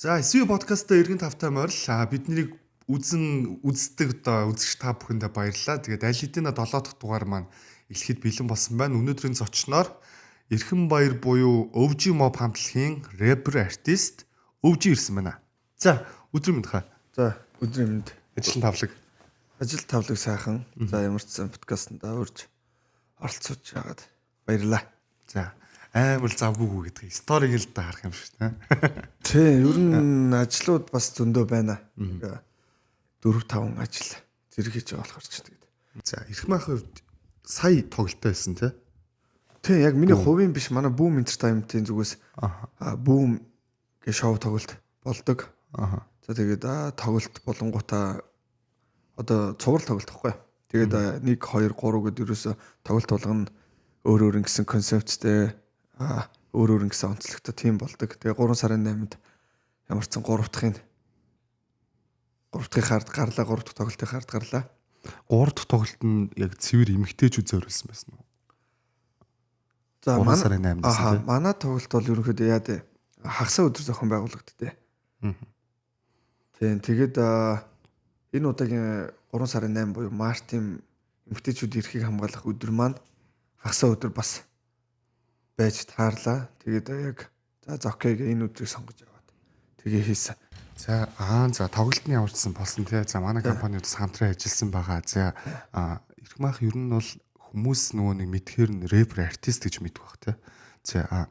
За, SV подкастта эргэн тавтай морил бид нарыг үзэн үздэг одоо үзэгч та бүхэндээ баярлалаа. Тэгээд аль хэдийн 7 дахь дугаар маань эхлэхэд бэлэн болсон байна. Өнөөдрийн зочноор Эрхэн Баяр буюу OG Mob хамтлагийн рэпер артист OG ирсэн байна. За, өдрийн мэнд хаа. За, өдрийн мэнд. Ажил тавлаг. Ажил тавлаг сайхан. За, ямар ч сан подкастт урьж оролцож байгаад баярлалаа. За, амар завгүй гэдэг сториг л да харах юм шиг тийм. Тий, ер нь ажлууд бас зөндөө байна. 4 5 ажил зэрэг хийж байгаа болохоор ч тэгээд. За, Эрхэм ахын хувьд сая тоглолттой байсан тий. Тий, яг миний хувийн биш, манай Boom Entertainment-ийн зүгээс Boom гэх шоу тоглолт болдог. За, тэгээд тоглолт болонгуудаа одоо цуврал тоглолт байхгүй. Тэгээд 1 2 3 гэдээ ерөөсө тоглолт болгоно өөр өөр ингэсэн концепттэй, өөр өөр ингэсэн онцлогтой тийм болдог. Тэгээ 3 сарын 8-нд ямар ч сан 3 дахь хард гарлаа, 3 дахь тоглолтын хард гарлаа. 3 дахь тоглолт нь яг цэвэр эмэгтэйчүүд зориулсан байсан уу? За, 3 сарын 8-нд. Аа, манай тоглолт бол ерөнхийдөө яа дээ хагасаа өдөр зохион байгуулагдтыг. Тийм, тэгээд энэ удаагийн 3 сарын 8 буюу мартын эмэгтэйчүүд эрхийг хамгаалах өдөр маань хагасаа өдөр бас байж таарлаа. Тэгээд яг за окей гэ энэ өдрийг сонгож аваад тэгээ хийсэн. За, за тоглолтны явуулсан болсон тий. За, манай компаниуд хамтран ажилласан байгаа. За, Эрхэм ах ер нь бол хүмүүс нөгөө нэг мэдхээр нь рэпер артист гэж мэдэх бах тий. За,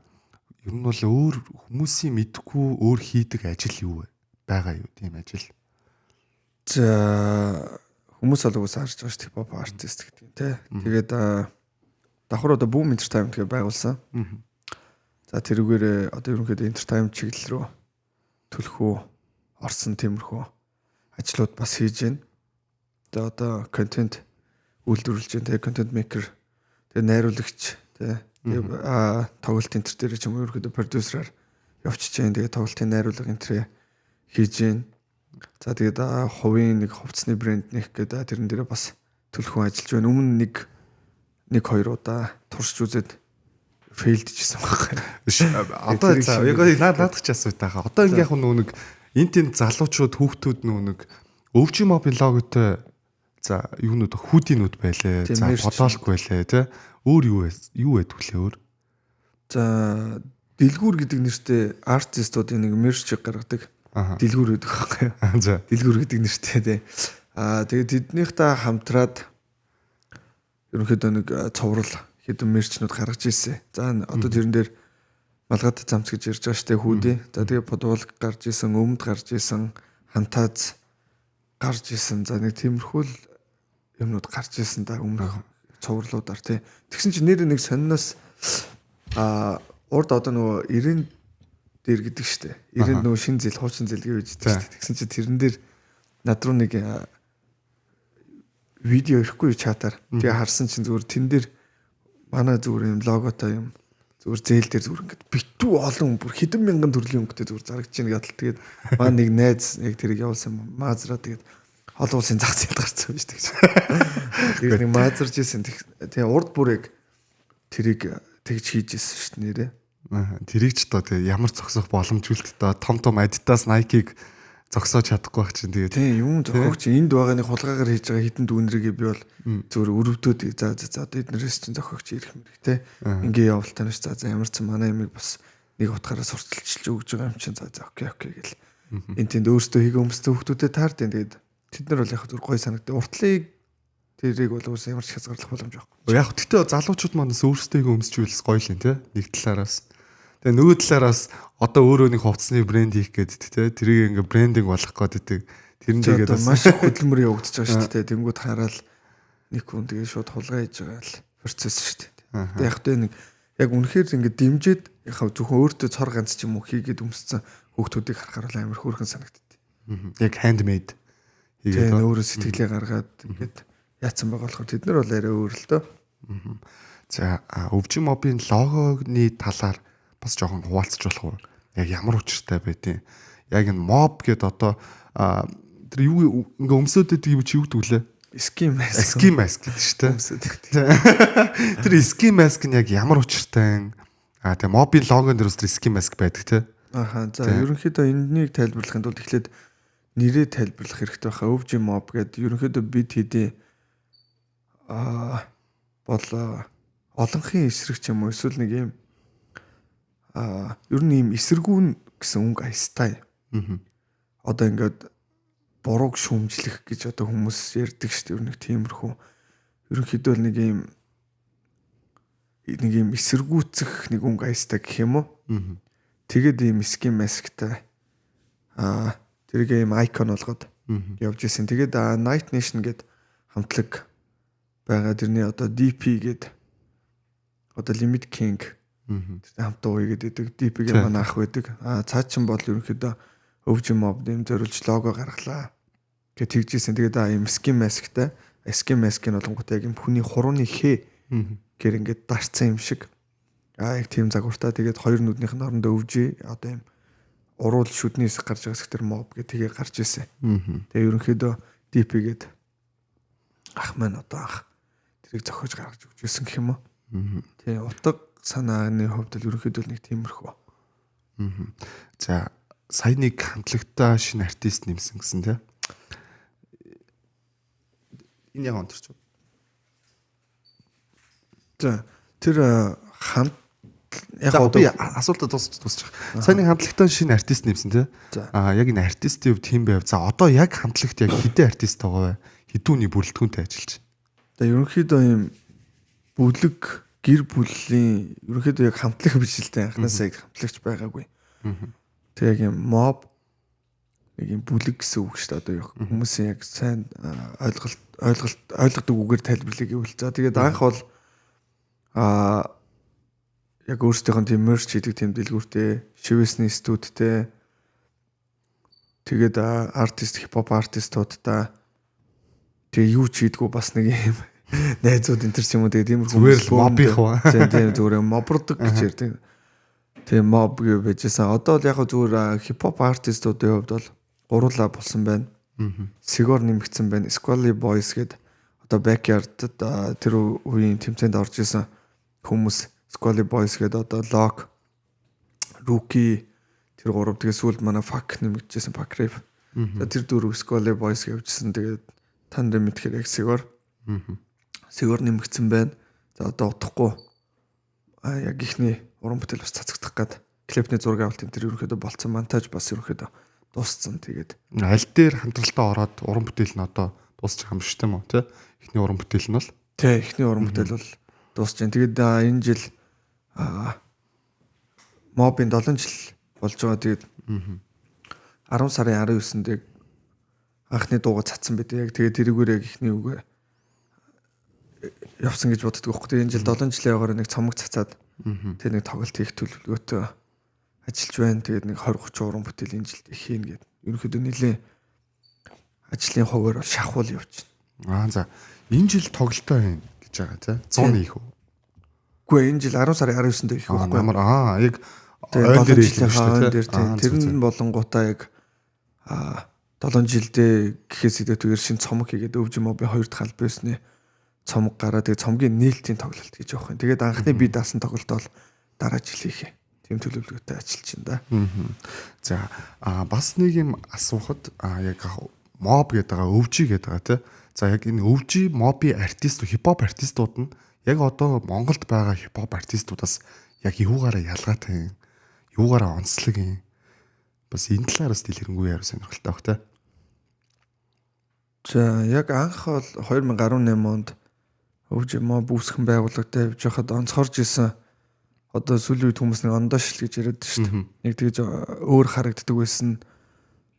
ер нь бол өөр хүмүүсийн мэдхгүй өөр хийдэг ажил юу вэ? Байгаа юу тийм ажил? За, хүмүүс бол угсаа харж байгаа шүү дээ, хипхоп артист гэдэг юм тий. Тэгээд давхар одоо Boom Entertainment гэж байгуулсан. За, тэрүүгээр одоо ерөнхийдөө entertainment чиглэл рүү төлхөө орсон тиймэрхүү ажлууд бас хийж байна. За, одоо контент үйлдвэрлэж байна, тэгээ контент maker, тэгээ найруулагч, тэгээ тоглолт энэ төр дээр ч юм уу ерөнхийдөө продюсераар явчихж байна. Тэгээ тоглолтын найруулга энэ төрөө хийж байна. За, тэгээд хувийн нэг хувцсны брэнд нэх гэдэг тэрэн дээрээ бас төлхөө ажиллаж байна. Өмнө нэг хоёр удаа туршиж үзээд fail дчихсэн байхгүй. Биш, одоо за яг наадах ч асууж байгаа. Одоо ингээ яг нөгөө нэг энэ тэнд залуучууд хүүхдүүд нөгөө нэг OG Mob-ын логотой за юунууд hoodie нүүд байлээ. За, подолк байлээ тий. Өөр юу юу байдаг лээ өөр? За, Дэлгүүр гэдэг нэртэй артистуудын нэг merch гаргадаг. Дэлгүүр гэдэг байхгүй юу? За. Дэлгүүр гэдэг нэртэй тий. Аа, тэгээд тэднийхтэй хамтраад ерөнхийдөө нэг цоврал хэдэн merch нүүд гаргаж ирсэн. За, одоо тэрэн дээр малгай замц гэж ярьж байгаа штэ, hoodie. За, тэгээ подволк гарч исэн, өмд гарч исэн, хантааз гарч исэн. За, нэг тиймэрхүү л юмнууд гарч исэн да өмнөх цувралуудаар тий. Тэгсэн чинь нэр нэг сонноос урд одоо нөгөө 90 дээр гэдэг штэ. 90 нөгөө шин зэл, хуучин зэл гэж байдаг штэ. Тэгсэн чинь тэрэн дээр над руу нэг видео ирэхгүй чатаар. Тэгээ харсан чинь зүгээр тэн дээр манай зүгээр юм логотой юм зүгээр зээл дээр зүгээр ингээд битүү олон бүр хэдэн мянган төрлийн өнгөтэй зүгээр зарагдаж байна гэдэл. Тэгээд маа нэг найз яг тэрийг явуулсан, маазраа тэгээд олон улсын зах зээлд гарсан байж тэгж. Тэгээд нэг маазарж исэн. Тэгээ урд бүр яг тэрийг тэгж хийж исэн шүү дээ нэрээ. Тэрийг ч доо тэгээ ямар зогсох боломжгүй л доо, том том Adidas, Nike-г зогсоож чадахгүй байх чинь тэгээд. Тийм, юм зохиогч энд байгаа нэг хулгайгаар хийж байгаа хитэн дүүнэргээ би бол зүгээр өрөвдөөд за за за эднэрээс чинь зохиогч ирэх мэрэг те ингээ явуултаа ш, за за ямар ч манай ямиг бас нэг утгаараа сурталчилж өгж байгаа юм чинь, за за okay okay гэл энэ тэнд өөрсдөө хийгээ өмссөн хүмүүстэй таард. Тэгээд тэд нар бол яг зүгээр гой санагдав. Уртлыг тэрийг бол үс ямар ч хязгаарлах боломж байхгүй. Яг гэхдээ залуучууд манаас өөрсдөө хийгээ өмсч үйлс гоё л юм те, нэг талаараас. Тэгээ нөгөө талаараас одоо өөрөө нэг хувцсны брэнд хийх гээд те, тэрийг ингээ branding болгох гээд гэдэг. Тэр нь тэгээд бас маш их хөдөлмөр явагдаж байгаа шүү дээ. Тэнгүүд хараал нэг хүн тэгээ шууд хулгай хийж байгаа л процесс шүү дээ. Тэгээ яг тэ нэг яг үнэхээр ингээ дэмжиж яг зөвхөн өөртөө цор ганц ч юм уу хийгээд өмссөн хүүхдүүдийг харахаар бол амар хөөрхөн санагддаг. Яг handmade хийгээд өөрөө сэтгэлээ гаргаад ингээд яатсан байгаа болохоор тэд нар бол арай өөр л дөө. За, OG Mob-ын логоны талаар бас жоохон хуваалцаж болох уу? Яг ямар учиртай байдیں۔ Яг энэ mob гэд одоо тэр юу ингээ өмсөд байдаг юм чи юу гэдэг вүлээ? Ski mask. Ski mask гэдэг шүү дээ. Тэр ski mask нь яг ямар учиртай юм? А тэгээ mob-ын логон дээр бас тэр ski mask байдаг те. Аха, за, ерөнхийдөө энэнийг тайлбарлахын тулд эхлээд нэрээ тайлбарлах хэрэгтэй байхаа. OG Mob гэдэг ерөнхийдөө бид хэдийн бол олонхын эсрэг ч юм уу, эсвэл нэг юм ер нь ийм эсэргүүн гэсэн өнгө аястай. Одоо ингээд бурууг шүүмжлэх гэж одоо хүмүүс ярьдаг шүү дээ. Ер нь тиймэрхүү. Ерөнхийдөө л нэг юм эсэргүүцэх нэг өнгө аястай гэх юм уу? Тэгээд ийм ski mask тай тэрийг ийм icon болгоод явж исэн. Тэгээд Night Nation гээд хамтлаг байгаа. Тэрний одоо DP гээд одоо Limit King тэр хамт дуу хийгээд байдаг. DP-гийн манай ах байдаг. Цаа чин бол ерөнхийдөө OG Mob дэм зориулж лого гаргалаа гэж тэгжсэн. Тэгээд ийм ski mask тай. Ski mask-ийн болонгууд яг юм хүний хурууны хээ гэр ингээд дарцсан юм шиг. Яг тийм загвартай. Тэгээд хоёр нүднийх нь орондоо OG, одоо юм уруул шүдний хэсэг гарч байгаа хэсэг тэр mob гэх тэгээ гарч ирсэн. Тэгээ ерөнхийдөө DP гээд ах маань одоо анх тэрийг зохиож гаргаж өгч ирсэн гэх юм уу. Тэгээ утга санааны хувьд л ерөнхийдөө нэг тиймэрхүү. За, сая нэг хамтлагтаа шинэ артист нэмсэн гэсэн, тий. Энэ яг онторч. За, тэр хамт яг одоо би асуултаа дуусчих. Сайн, нэг хамтлагтаа шинэ артист нэмсэн, тий. Яг энэ артистын хувьд хэн байв? За, одоо яг хамтлагт яг хэдэн артист байгаа вэ? Хэдэн хүний бүрэлдэхүүнтэй ажиллаж байна? За, ерөнхийдөө ийм бүлэг, гэр бүлийн, ерөнхийдөө яг хамтлаг биш л дээ. Анхнаасаа яг хамтлагч байгаагүй. Тэг яг юм mob, нэг юм бүлэг гэсэн үг шүү дээ. Одоо яг хүмүүсийн яг сайн ойлголт ойлголт ойлгодог үгээр тайлбарлая гэвэл, за, тэгээд анх бол яг өөрсдийнх нь тийм merch хийдэг тийм дэлгүүртэй, шивэсний студидтэй, тэгээд артист, хипхоп артистуудтай, тэгээ юу ч хийдгүү, бас нэг юм найзууд энэ төр ч юм уу, тэгээ тиймэрхүү. Зүгээр л mob-ийнх уу? Тийм, зүгээр мобрдог гэж ярьдаг. Тийм, mob гэж байжсэн. Одоо л яг зүгээр хипхоп артистуудын хувьд бол гуруула болсон байна. Сигор нэмэгдсэн байна. Squally Boys гээд одоо backyard-д тэр үеийн тэмцээнд орж исэн хүмүүс Squally Boys гээд одоо Lock, Rookie тэр гурав, тэгээ сүүлд манай Fuck нэмэгдэжсэн, Fuck Rap. За, тэр дөрөв Squally Boys гэвжсэн. Тэгээд та нарын мэдхээр яг Сигор. Сигор нэмэгдсэн байна. За, одоо удахгүй яг ихний уран бүтээл бас цацагдах гад клипний зураг авалт энэ тэр ерөнхийдөө болцсон, монтаж бас ерөнхийдөө дууссан. Тэгээд аль дээр хамтралтаа ороод уран бүтээл нь одоо дуусчих юм шүү дээ мó, тий? Эхний уран бүтээл нь бол Тий, эхний уран бүтээл бол дуусч байна. Тэгээд энэ жил мобын 7 жил болж байгаа. Тэгээд 10 сарын 19-нд яг анхны дууга цацсан байдаг. Яг тэгээд тэрүүгээр яг эхний үгээ явсан гэж боддог байхгүй. Тэгээд энэ жил 7 жилийн яваагаар нэг цомог цацаад тэгээд нэг тоглолт хийх төлөвлөгөөтэй ажиллаж байна. Тэгээд нэг 20 30 уран бүтээл энэ жилд хийнэ гээд. Ерөнхийдөө нэлээд ажлын хуваар бол шахуул явж байна. За, энэ жил тоглолтоо юм гэж байгаа, тий? 100 хийх үү? Үгүй, энэ жил 10 сарын 19-нд хийх байхгүй. Ямар яг ойн дээр хийх шүү дээ. Тэр нь болонгуудаа яг 7 жилдээ гэхээс илүүтэйгээр шинэ цомог хийгээд OG Mob-ын хоёр дахь аль биесний цомог гараад, тэгээ цомгийн нээлтийн тоглолт гэж явах юм. Тэгээд анхны би даасан тоглолт бол дараа жил хийх юм. Тийм төлөвлөгөөтэй ажиллаж байна да. За, бас нэг юм асуухад яг mob гэдэг байгаа, OG гэдэг байгаа, тий. За, яг энэ OG mob-ийн артист, хипхоп артистууд нь яг одоо Монголд байгаа хипхоп артистуудаас яг юугаараа ялгаатай юм? Юугаараа онцлог юм? Бас энэ талаараас дэлгэрэнгүй яриа сонирхолтой баг, тий. За, яг анх бол 2018 онд OG Mob үүсгэн байгууллагатай явж байхад онцгорж исэн, одоо сүүлийн үед хүмүүс нэг ондоош л гэж яриад шүү дээ. Нэг тэгж өөр харагддаг байсан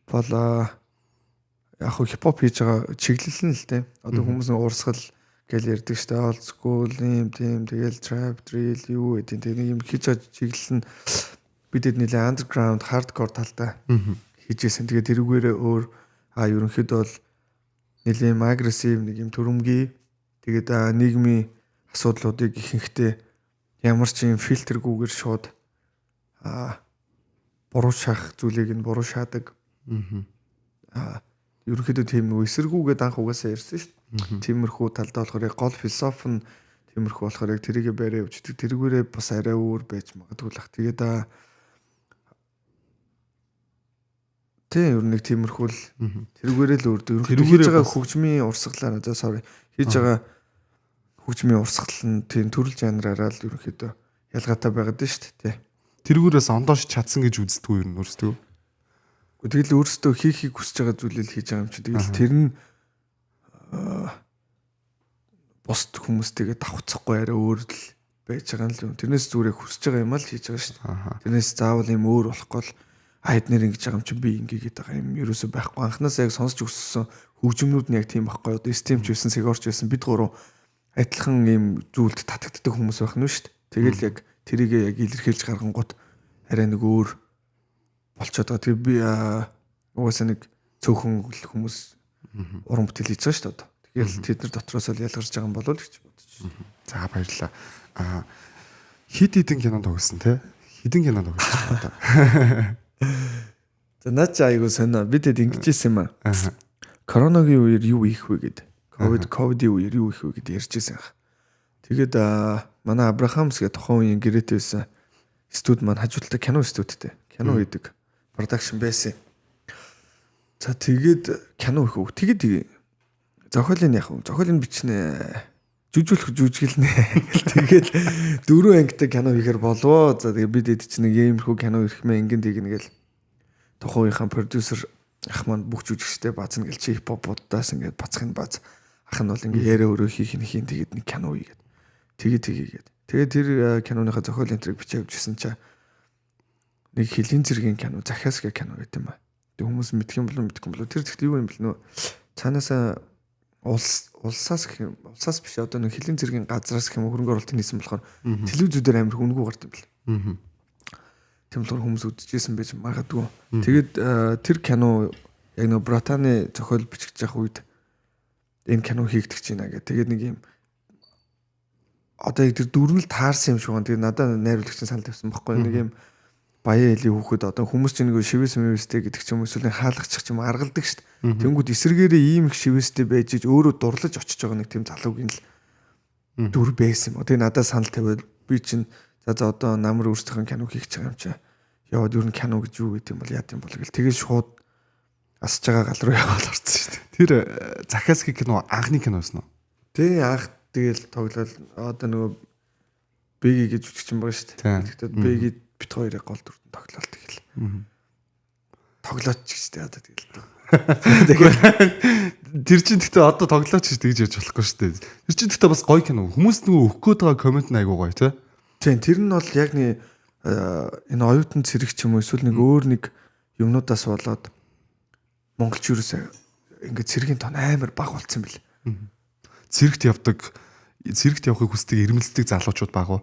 бол яг хөө хипхоп хийж байгаа чиглэл нь л дээ. Одоо хүмүүс нэг урсгал гэж ярьдаг шүү дээ. Old school юм тийм, тэгэл trap, drill юу гэдэг. Тэгээ нэг юм хийж байгаа чиглэл нь бидэд нэлээ underground, hardcore талдаа хийж исэн. Тэгээ тэрүүгээрээ өөр ерөнхийдөө бол нэлээ юм aggressive, нэг юм төрөмгий, тэгээд нийгмийн асуудлуудыг ихэнхдээ ямар ч юм фильтргүйгээр шууд буруу шахах зүйлийг нь буруу шаадаг. Ерөнхийдөө тийм нэг эсэргүүгээд анх угаасаа ярьсан шүү дээ. Тиймэрхүү талдаа болохоор яг гол философи нь тиймэрхүү болохоор яг тэрийгэ барай явждаг. Тэрүүгээрээ бас арай өөр байж магадгүй л ах. Тэгээд Тийм, ер нь нэг тиймэрхүү л тэрүүгээрээ л өөрдөг. Ерөнхийдөө хийж байгаа хөгжмийн урсгалаар за sorry. Хийж байгаа хөгжмийн урсгал нь тийм төрөл жанраараа л ерөнхийдөө ялгаатай байгаад нь шүү дээ. Тэрүүгээрээс ондоош чадсан гэж үздэггүй ер нь өөрсдөө. Тэгэл өөрсдөө хийхийг хүсэж байгаа зүйлээ л хийж байгаа юм чи. Тэгэл тэр нь бусд хүмүүстэйгээ давхцахгүй арай өөр л байж байгаа юм л юм. Тэрнээс зүгээр хүсэж байгаа юм ал хийж байгаа шүү дээ. Тэрнээс заавал юм өөр болохгүй л эднэр ингэж байгаа юм чи би ингэ гээд байгаа юм ерөөсөө байхгүй. Анхнаасаа яг сонсч өссөн хөгжмнүүд нь яг тийм байхгүй. Одоо STEM ч байсан, Сегорч байсан бид гурав адилхан ийм зүйлд татагддаг хүмүүс байх нь шүү дээ. Тэгэл яг тэрийгээ яг илэрхийлж гаргангууд арай нэг өөр болчиход байгаа. Тэгээ би угаасаа нэг цөөхөн хүмүүс уран бүтээл хийж байгаа шүү дээ одоо. Тэгэл тэд нар дотроос л ялгарч байгаа юм болов уу гэж бодож байна. За баярлалаа. Хэд хэдэн кино тоглосон те? Хэдэн кино тоглосон одоо? За наад чи айгуу сонио. Бид хэд ингэж исэн юм аа. Коронагийн үеэр юу хийх вэ гэд. Ковидын үеэр юу хийх вэ гэд ярьж исэн юм. Тэгээд манай Абрахамс гэх тухайн үеийн гэрээтэй байсан студ маань хажуудалтай кино студтэй. Кино хийдэг. Production байсан. За тэгээд кино хийх үү? Тэгээд зохиолын яах вэ? Зохиолын бичнэ. Жүжүүлэх жүжиглэнэ. Тэгээд 4 ангитай кино хийхээр болвоо. За тэгээд бид эд чинь нэг иймэрхүү кино ирэх мэ ингэн тэгнэ гэл тухайн үеийнхаа продюсер ах маань бүх жүжигчтэй баазна гэл чи хипхоп будаас ингээд бацхын бааз ах нь бол ингээ яриа өөрөө хийх нь хийн тэгээд нэг кино хийгээд тэгээ тэгээгээд тэгээд тэр киноныхаа зохиол энтриг бичээ явжсэн чинь нэг хөлийн зэргийн кино Захиас гэх кино гэдэг юм ба. Тэг хүмүүс мэдх юм болов мэдэх юм болов тэр зэгт юу юм бэл нөө цаанаасаа улсаас гэх юм улсаас биш одоо нэг хөлийн зэргийн газраас гэх юм хөрөнгө оруулалт хийсэн болохоор телевизүүдээр амар үнэгүй гард юм бэл. Тийм болохоор хүмүүс үзчихсэн байж магадгүй. Тэгээд тэр кино яг нэг Братаны зохиол бичиж явах үед энэ кино хийгдэх чинь гэх. Тэгээд нэг юм одоо яг тэр дүрм л таарсан юм шиг байна. Тэгээд надад найруулагч нь санал тавьсан байхгүй. Нэг юм баян элийн хүүхэд одоо хүмүүс чинь нэг шивэс мэвэстэй гэдэг ч юм эсвэл хаалгачих ч юм аргалдаг шүү дээ. Тэнгүүд эсэргээрээ ийм их шивэстэй байж иж өөрөө дурлаж очиж байгаа нэг тийм залуугийн л дүр байсан юм. Тэгээ надад санал тавиад би чинь за одоо намар өөрсдийнх нь кино хийх гэж байгаа юм чи. Яваад ер нь кино гэж юу гэдэг юм бол яа гэм бол гэл тэгээ шууд асж байгаа гал руу яваад орсон шүү дээ. Тэр Захиаски кино анхны кино байсан уу? Тий анх тэгэл тоглол одоо нөгөө Бэги гэж жүжигчин байгаа шүү дээ. Тэгэхдээ Бэги бит хоёрыг гол дүртэн тоглоол тэгэл. Тоглооч гэж дээ одоо тэгэл. Тэгэхээр тэр чинь гэхдээ одоо тоглооч гэж тэгж ярьж болохгүй шүү дээ. Тэр чинь гэхдээ бас гоё кино. Хүмүүс нөгөө өгөх гээд байгаа коммент нь айгуу гоё тий. Тийм тэр нь бол яг нэг энэ оюутан цэрэг ч юм уу эсвэл нэг өөр нэг юмнуудаас болоод монголч юусаа ингээд цэргийн тон амар бага болцсон бэл. Цэрэгт явдаг, цэрэгт явахыг хүсдэг ирмэлцдэг залуучууд бага уу?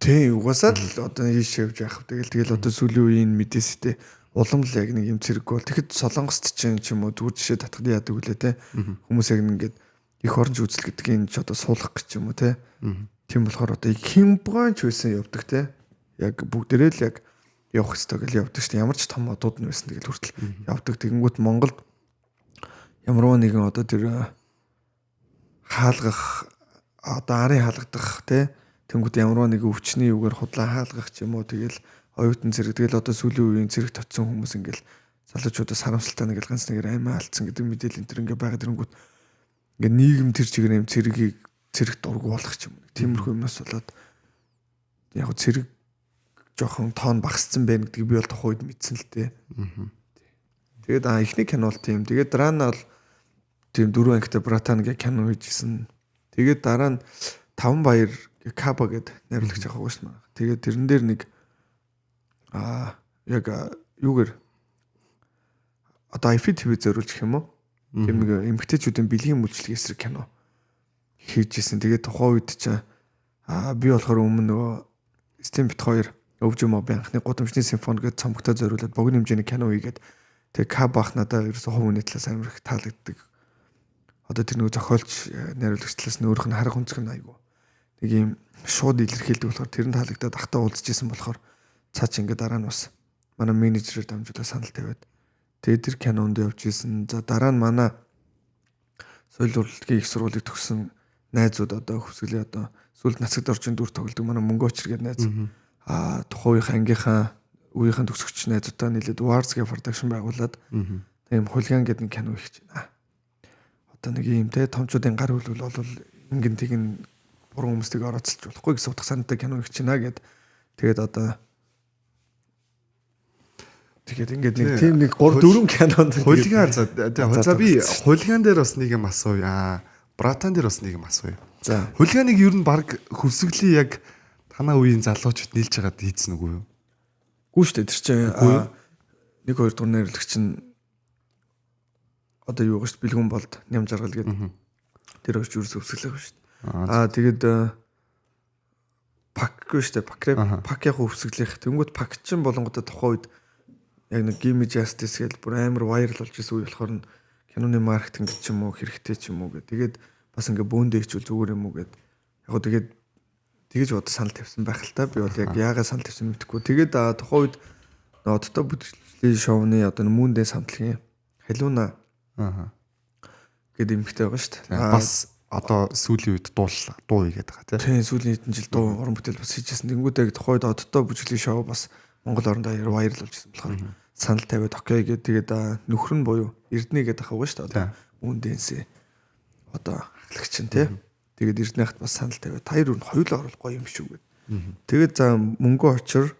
Тийм угаасаа л одоо ийш явж явах. Тэгэл одоо сүүлийн үеийн мэдээстэй улам л яг нэг юм цэрэг бол тэгэхэд Солонгост ч юм уу зүгээр жишээ татхад яадаг үлээ те. Хүмүүс яг ингээд их оронч үзэл гэдгийг ч одоо суулгах гэж юм уу те. Тийм болохоор одоо хин бгаан ч байсан явдаг те. Яг бүгдээрээ л яг явах ёстой гэж явдаг шүү дээ. Ямар ч том одууд нь байсан тэгэл хүртэл явдаг. Тэгэнгүүт Монголд ямарваа нэгэн одоо тэр хаалгах одоо арын хаалгадах те. Тэнгүүт ямарваа нэгэн өвчний югаар худлаа хаалгах ч юм уу тэгэл оюутан зэрэг тэгэл одоо сүүлийн үеийн зэрэг татсан хүмүүс ингээл залуучуудаас харамсалтай нэг л ганц нэгээр амиа алдсан гэдэг мэдээлэл энэ төр ингээ байгаа тэрэнгүүт ингээ нийгэм тэр чигээр юм цэргийг цэрэг дургу болох ч юм уу. Тиймэрхүү юмнаас болоод яг цэрэг жоохон тоон багассан байна гэдгийг би бол тухайн үед мэдсэн л дээ. Тэгээд эхний кино бол тийм. Тэгээд дараа нь бол тийм 4 ангитай Братан гэх кино хийжсэн. Тэгээд дараа нь Таван баяр Каба гэд найруулагч авах шүү дээ. Тэгээд тэрэн дээр нэг яг юугээр одоо IPTV зориулж гэх юм уу? Тийм нэг эмгтээчүүдийн бэлгийн үйлчлэг эсрэг кино хийжсэн. Тэгээд тухайн үед чинь би болохоор өмнө нөгөө Steam бит хоёр Өвж мобын анхны гудамжны симфони гэдэг цомогтой зориулаад богино хэмжээний кино хийгээд тэгээ Каба ах надад ерөөсө хувь хүний талаас амар их таалагддаг. Одоо тэр нөгөө зохиолч найруулагч талаас нь өөрөх нь харах өнцөг нь айгу. Нэг юм шууд илэрхийлдэг болохоор тэр нь таалагдаад ахтаа уулзчихсан болохоор цаа чи ингээд дараа нь бас манай менежерээр дамжуулаад санал тавиад тэгээд тэр кинонд явж исэн. За дараа нь манай соёл урлагийн их сургуулийг төгссөн найзууд одоо хөвсгөлийн одоо сүүлд нацагд орчин дүр тоглодог манай Мөнгө очир гэдэг найз. Тухайн үеийн ангийнхаа үеийнхэн төгсөгч найзуудаа нийлээд Wars гэх production байгуулад тийм хулиган гэдэг нэг кино хийж байна. Одоо нэг юм те томчуудын гар хүлвэл бол ингэн тэгин буруу хүмүүстэйг орооцолж болохгүй гэсэн утга санаатай кино хийж байна гэд тэгээд одоо тэгээд ингээд нэг тийм нэг 3 4 кинонд хулиган за за би хулиган дээр бас нэг юм асууя. Братан дээр бас нэг юм асууя. За хулиганыг ер нь баг хөвсгөлийн яг танаа үеийн залуучууд нийлж байгаад хийцэн үгүй юу? Гүү шүү дээ тэр чинь 1 2 дугаар нэрлэгч чинь одоо юу гэж бэлгүн болд ням жаргал гэдэг тэр хоёр ч юус өвсгөлэх шүү дээ. Аа тэгээд пакгүй шүү дээ. Пак пак яг өвсгөлэх. Тэнгүүт пак чинь болонгуудаа тухайн үед яг нэг Gimme Justice гэж бүр амар viral болж исэн үе болохоор нь киноны маркетинг ч юм уу хэрэгтэй ч юм уу гэх. Тэгээд бас ингээ бөөндөө хийчихвэл зүгээр юм уу гэд. Яг гоо тэгээд тэгэж бодож санал тавьсан байх л та. Би бол яг яагаад санал тавьсан мэдэхгүй. Тэгээд тухайн үед одтой бүтэлийн шоуны одоо мүүндээ самтлагийн Халиуна гэдэг эмэгтэй байгаа шүү дээ. Бас одоо сүүлийн үед дуу хийгээд байгаа тийм. Сүүлийн хэдэн жил дуу уран бүтээл бас хийжсэн. Тэнгүүдээ тухайн үед одтой бүжиглийн шоу бас Монгол орондоо viral болж ирсэн болохоор санал тавиад окей гээд тэгээд нөхөр нь буюу Эрдэнэ гэдэг ах байгаа шүү дээ. Одоо мөн дэнсээ одоо ахлагч нь тий. Тэгээд Эрдэнэхт бас санал тавиад таяр өрн хоёулаа оруулах гоё юм шүү гэд. Тэгээд за мөнгө очир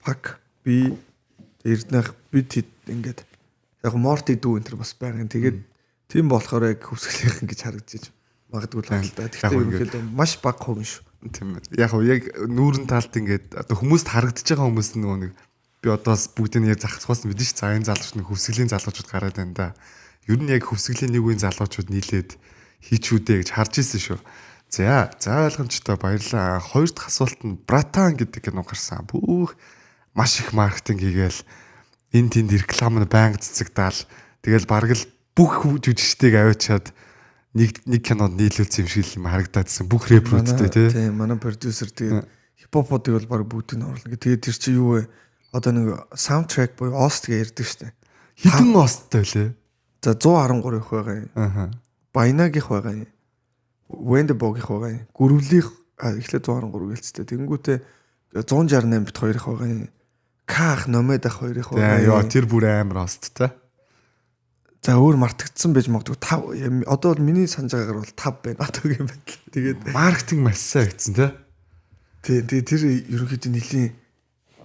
пак би Эрдэнэх бид ингээд яг Морти дүү энэ төр бас байгаа. Тэгээд тийм болохоор яг хөвсгөлийнхэн гэж харагдаж магадгүй л байна л да. Гэхдээ ерөнхийдөө маш бага хувь шүү. Тийм ээ. Яг хөө яг нүүрэн талд ингээд одоо хүмүүст харагдаж байгаа хүмүүс нөгөө нэг би одоос бүгдийг яг зах зухаас мэдэн ш. За энэ залуучууд нэг хөвсгөлийн залуучууд гараад байна да. Ер нь яг хөвсгөлийн нэг үеийн залуучууд нийлээд хийчүүдээ гэж харж ирсэн шүү. За за ойлгомжтой баярлаа. Хоёр дахь асуулт нь Братан гэдэг кино гарсан. Бүх маш их маркетинг хийгээл энэ тэнд реклам нь байнга цэцэгдаал. Тэгэл бараг л бүх жүжигчдийг аваачаад нэг нэг кинонд нийлүүлсэн юм шиг юм харагдаадсэн. Бүх рэпрүүдтэй тий. Тийм манай продюсер тэгээд хипхопуудыг бол баг бүгдийг нь оруулна. Тэгээд тэр чи юу вэ? Одоо нэг саундтрек буюу OST гэж ярьдаг штэ. Хэдэн OST-тай лээ? За 113 их байгаа юм. Аа. Баянагийнх байгаа юм. Wendebogийнх байгаа юм. Гүрвлийнх эхлээд 113 гэлцтэй. Тэнгүүтээ 168 бит хоёрых байгаа юм. К ах Номед ах хоёрых байгаа юм. Йоо тэр бүр амар OST-тай. За өөр мартагдсан байж магадгүй 5 одоо бол миний санаж байгаагаар бол 5 байна одоогийн байдал. Тэгээд маркетинг маш сайн гэсэн тий. Тий, тэгээ тэр ерөнхийдөө нэлийн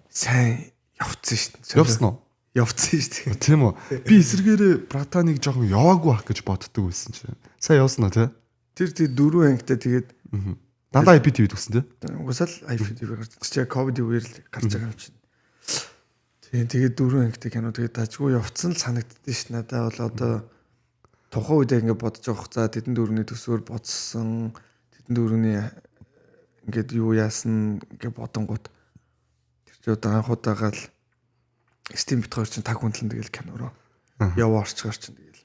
сайн явцсан шүү дээ. Явсан уу? Явцсан шүү дээ. Тийм үү. Би эсэргээрээ Братаныг жоохон яваагүй ах гэж боддог байсан чинь. Сайн явсан уу тий? Тэр тэгээ дөрвөн ангитай тэгээд дандаа IPTV-д өгсөн тий. Угсаал IPTV гарч чи ковид үеэр л гарч байгаа юм чинь. Тийм тэгээд дөрвөн ангитай кино тэгээд дажгүй явцсан л санагддээ ш надад бол одоо тухайн үед ингээд бодож явах за тэдэн дөрөвний төсөөр бодсон тэдэн дөрөвний ингээд юу яасан ингээд бодонгууд тэр чи одоо анх удаага л Steam бит хоёр чинь таг хүндлэн тэгэл кино руу яваа орчгаар чинь тэгэл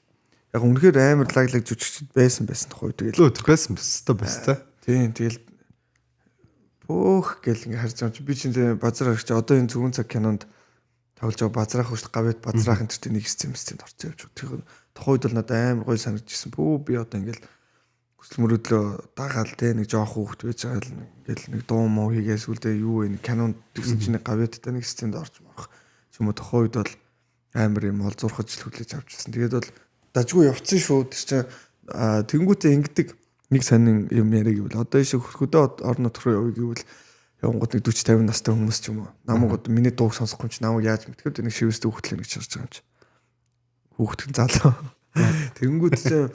яг үнэхээр амар лаглаг жүжигчд байсан тухай тэгэл тэр байсан өстой байсан та. Тийм тэгэл бөөх гэл ингээд харж байгаа чи би чинь базар харагч одоо энэ зүгэн цаг кинонд тоглож байгаа базраах хүртэл гавьяд базраах энэ төртөө нэг сцен орцсон явж байгаа. Тэр тухайн үед бол надад амар гоё санагдчихсан. Бүү би одоо ингээл хүсэл мөрөөдлөө дагаал те нэг жоох хүүхэд байж байгаа л ингээл нэг дуу муу хийгээ сүлдээ юу вэ кинонд тэгсэн чинь гавьядтай нэг сценд орж марах ч юм уу тухайн үед бол амар юм олзуурхаж л хүлээж авчихсан. Тэгээд бол дажгүй явцсан шүү. Тэр чинь тэнгуүтээ ингэдэг нэг сонин юм яриа гэвэл одоо ийшээ хөдөө орон нутг руу явъя гэвэл явангууд нэг 40 50 настай хүмүүс ч юм уу. Намайг одоо миний дууг сонсохгүй юм чи намайг яаж мэдэх вэ? Нэг шивэстэй хүүхдлээ гэж харж байгаа юм чи. Хүүхэд нь залуу. Тэнгүүд чинь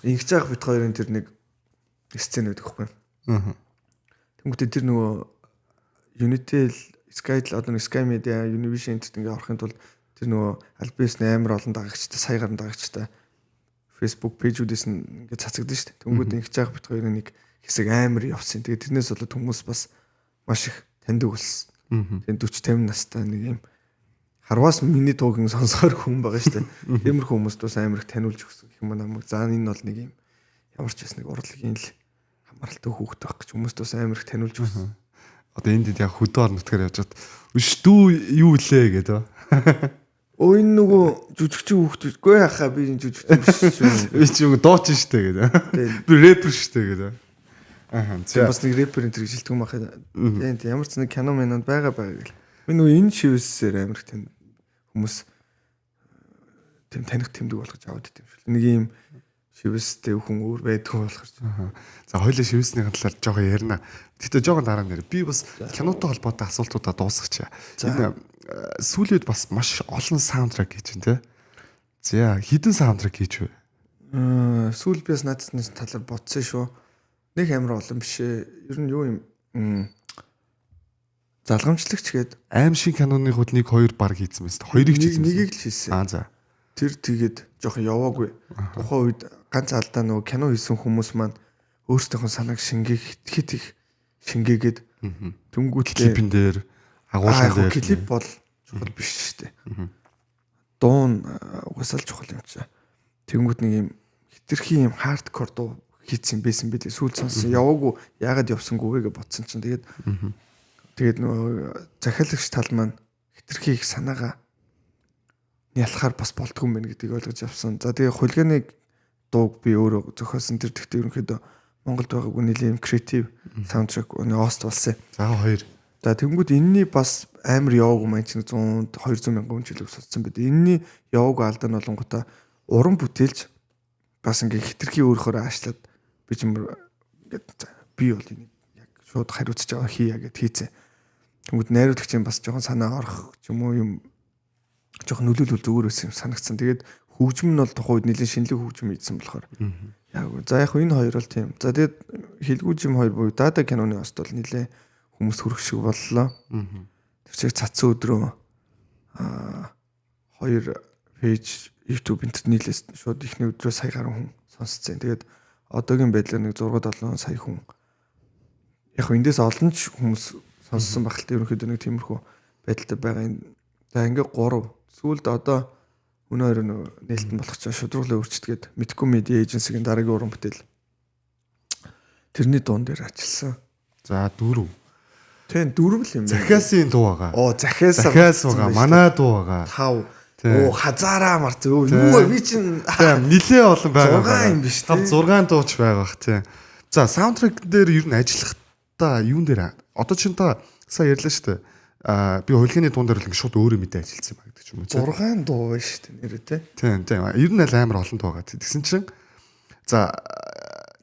ингэж яах бит хоёрын тэр нэг сцен байдаг хгүй. Аа. Тэнгүүтээ тэр нөгөө Unitel, Sky одоо нэг Sky Media, Univision энтерт ингээ орохын тулд тэр нөгөө аль биесний амар олон дагагчтай, сая гаруй дагагчтай Facebook пэйжүүдээс нь ингээ цацагдсан шүү дээ. Тэнгүүд ингэж яах бит хоёрын нэг хэсэг амар явсан. Тэгээд тэрнээс болоод хүмүүс бас маш их таньдаг болсон. Тэгээд 40 50 настай нэг юм харваас миний дууг сонсохоор хүн байгаа шүү дээ. Тиймэрхүү хүмүүст бас амар их таниулж өгсөн гэх юм уу намайг. За энэ бол нэг юм ямар ч байсан нэг урлагийн л хамааралтай хүүхэд байх гэж хүмүүст бас амар их таниулж өгсөн. Одоо энд яг хөдөө орон нутгаар явж хад өш дүү юу лээ гэдэг. Өө энэ нөгөө жүжигчин хүүхэд үгүй яхаа би энэ жүжигчин биш шүү. Би чи юу дуучин шүү дээ гэдэг. Би рэпер шүү дээ гэдэг. Аа. Бас нэг рэпер энэ төр жилдэг юм ахаа. Тийм ямар ч нэг кино минод байгаа гэл. Би нөгөө энэ шивсээр амар их тийм хүмүүс тийм таних тэмдэг болгож аваад идэв юм шиг. Нэг юм шивстэй хүн өөр байдгүй болохоор. За хоёлаа шивсний талаар жоохон ярина. Гэхдээ жоохон дараа нэр. Би бас кинотой холбоотой асуултуудаа дуусгачих. Энэ сүүлийн үед бас маш олон саундтрак хийж байна те. За хэдэн саундтрак хийж вэ? Сүүл би бас наадсны талаар бодсон шүү. Нэг амар олон биш ээ. Ер нь юу юм залгамжлагч гээд аим шиг киноны хувьд 1 2 баг хийсэн байсан. Хоёрыг ч хийсэн. Нэгийг л хийсэн. Аа за. Тэр тэгээд жоохон яваагүй. Тухайн үед ганц алдаа нөгөө кино хийсэн хүмүүс маань өөрсдийнхөө санааг шингээх хит их шингээгээд тэнгуүтлээ клипэн дээр агуулган дээр клип бол чухал биш шүү дээ. Дуун угаасаа л чухал юм чи. Тэнгүүт нэг юм хитрхи юм хардкор дуу хийцэн байсан би сүүл сонссон. Яваагүй яагаад явсангүй вэ гэж бодсон чинь тэгээд тэгээд нөгөө захиалагч тал маань хитрхи их санаагаа ялахаар бас болдгүй юм байна гэдгийг ойлгож авсан. За тэгээ хулиганы дууг би өөрөө зохиосон. Тэр тэгтээ ерөнхийдөө Монголд байгаагүй нэлийн юм креатив саундтрек ост болсон. За хоёр. За тэнгууд энэний бас амар яваагүй маань чинь 100 200 мянган хүн жилиг сонссон байд. Энэний яваагүй алдаа нь болонготой уран бүтээлч бас ингээ хитрхи өөрөөр аашлаад би ч юм ингээд би бол энийг яг шууд хариуцж байгаа хийя гэд хийцэн. Тэнгүүд найруулагчийн бас жоохон санаа орох ч юм уу юм жоохон нөлөөлөл зүгээр байсан юм санагдсан. Тэгээд хөгжим нь бол тухайн үед нэлээд шинэлэг хөгжим хийсэн болохоор. Яг за яг энэ хоёр бол тийм. За тэгээд хилгүүжим хоёр буюу Дада киноны ост бол нэлээд хүмүүс хүрэх шиг боллоо. Тэр чиг цацсан өдрөө хоёр пэйж YouTube энтерт нийлээс шууд ихний өдрөө сая гаруй хүн сонсцсон. Тэгээд одоогийн байдлаар нэг 6 7 сая хүн. Яг эндээс олон ч хүмүүс сонссон байх л та ерөнхийдөө нэг тиймэрхүү байдалтай байгаа юм. За ингээ 3. Сүүлд одоо өнөө өрөө нээлтэн болох чаа шудрагла өөрчтгээд Мэдгүй Media Agency-гийн дараагийн уран бүтээл. Тэрний дуун дээр ажилласан. За 4. Тийм 4 л юм байна. Захиасын дуу байгаа. Оо захиас Захиас байгаа. Манай дуу байгаа. 5. Оо хазаараа марц. Юу вэ би чинь тийм нилээ олон байгаа. 6 юм биш тийм. 5 6 дууч байгаа бах тийм. За саундтрек дээр ер нь ажиллахдаа юун дээр одоо чинь та сая ярьлаа шүү дээ. Би хулиганы дуун дээр л ингэ шууд өөрөө мэдээ ажилласан юм гэдэг ч юм уу. 6 дуу байна шүү дээ нэрээ тий. Тийм тийм. Ер нь аль амар олон дуу байгаа. Тэгсэн чинь за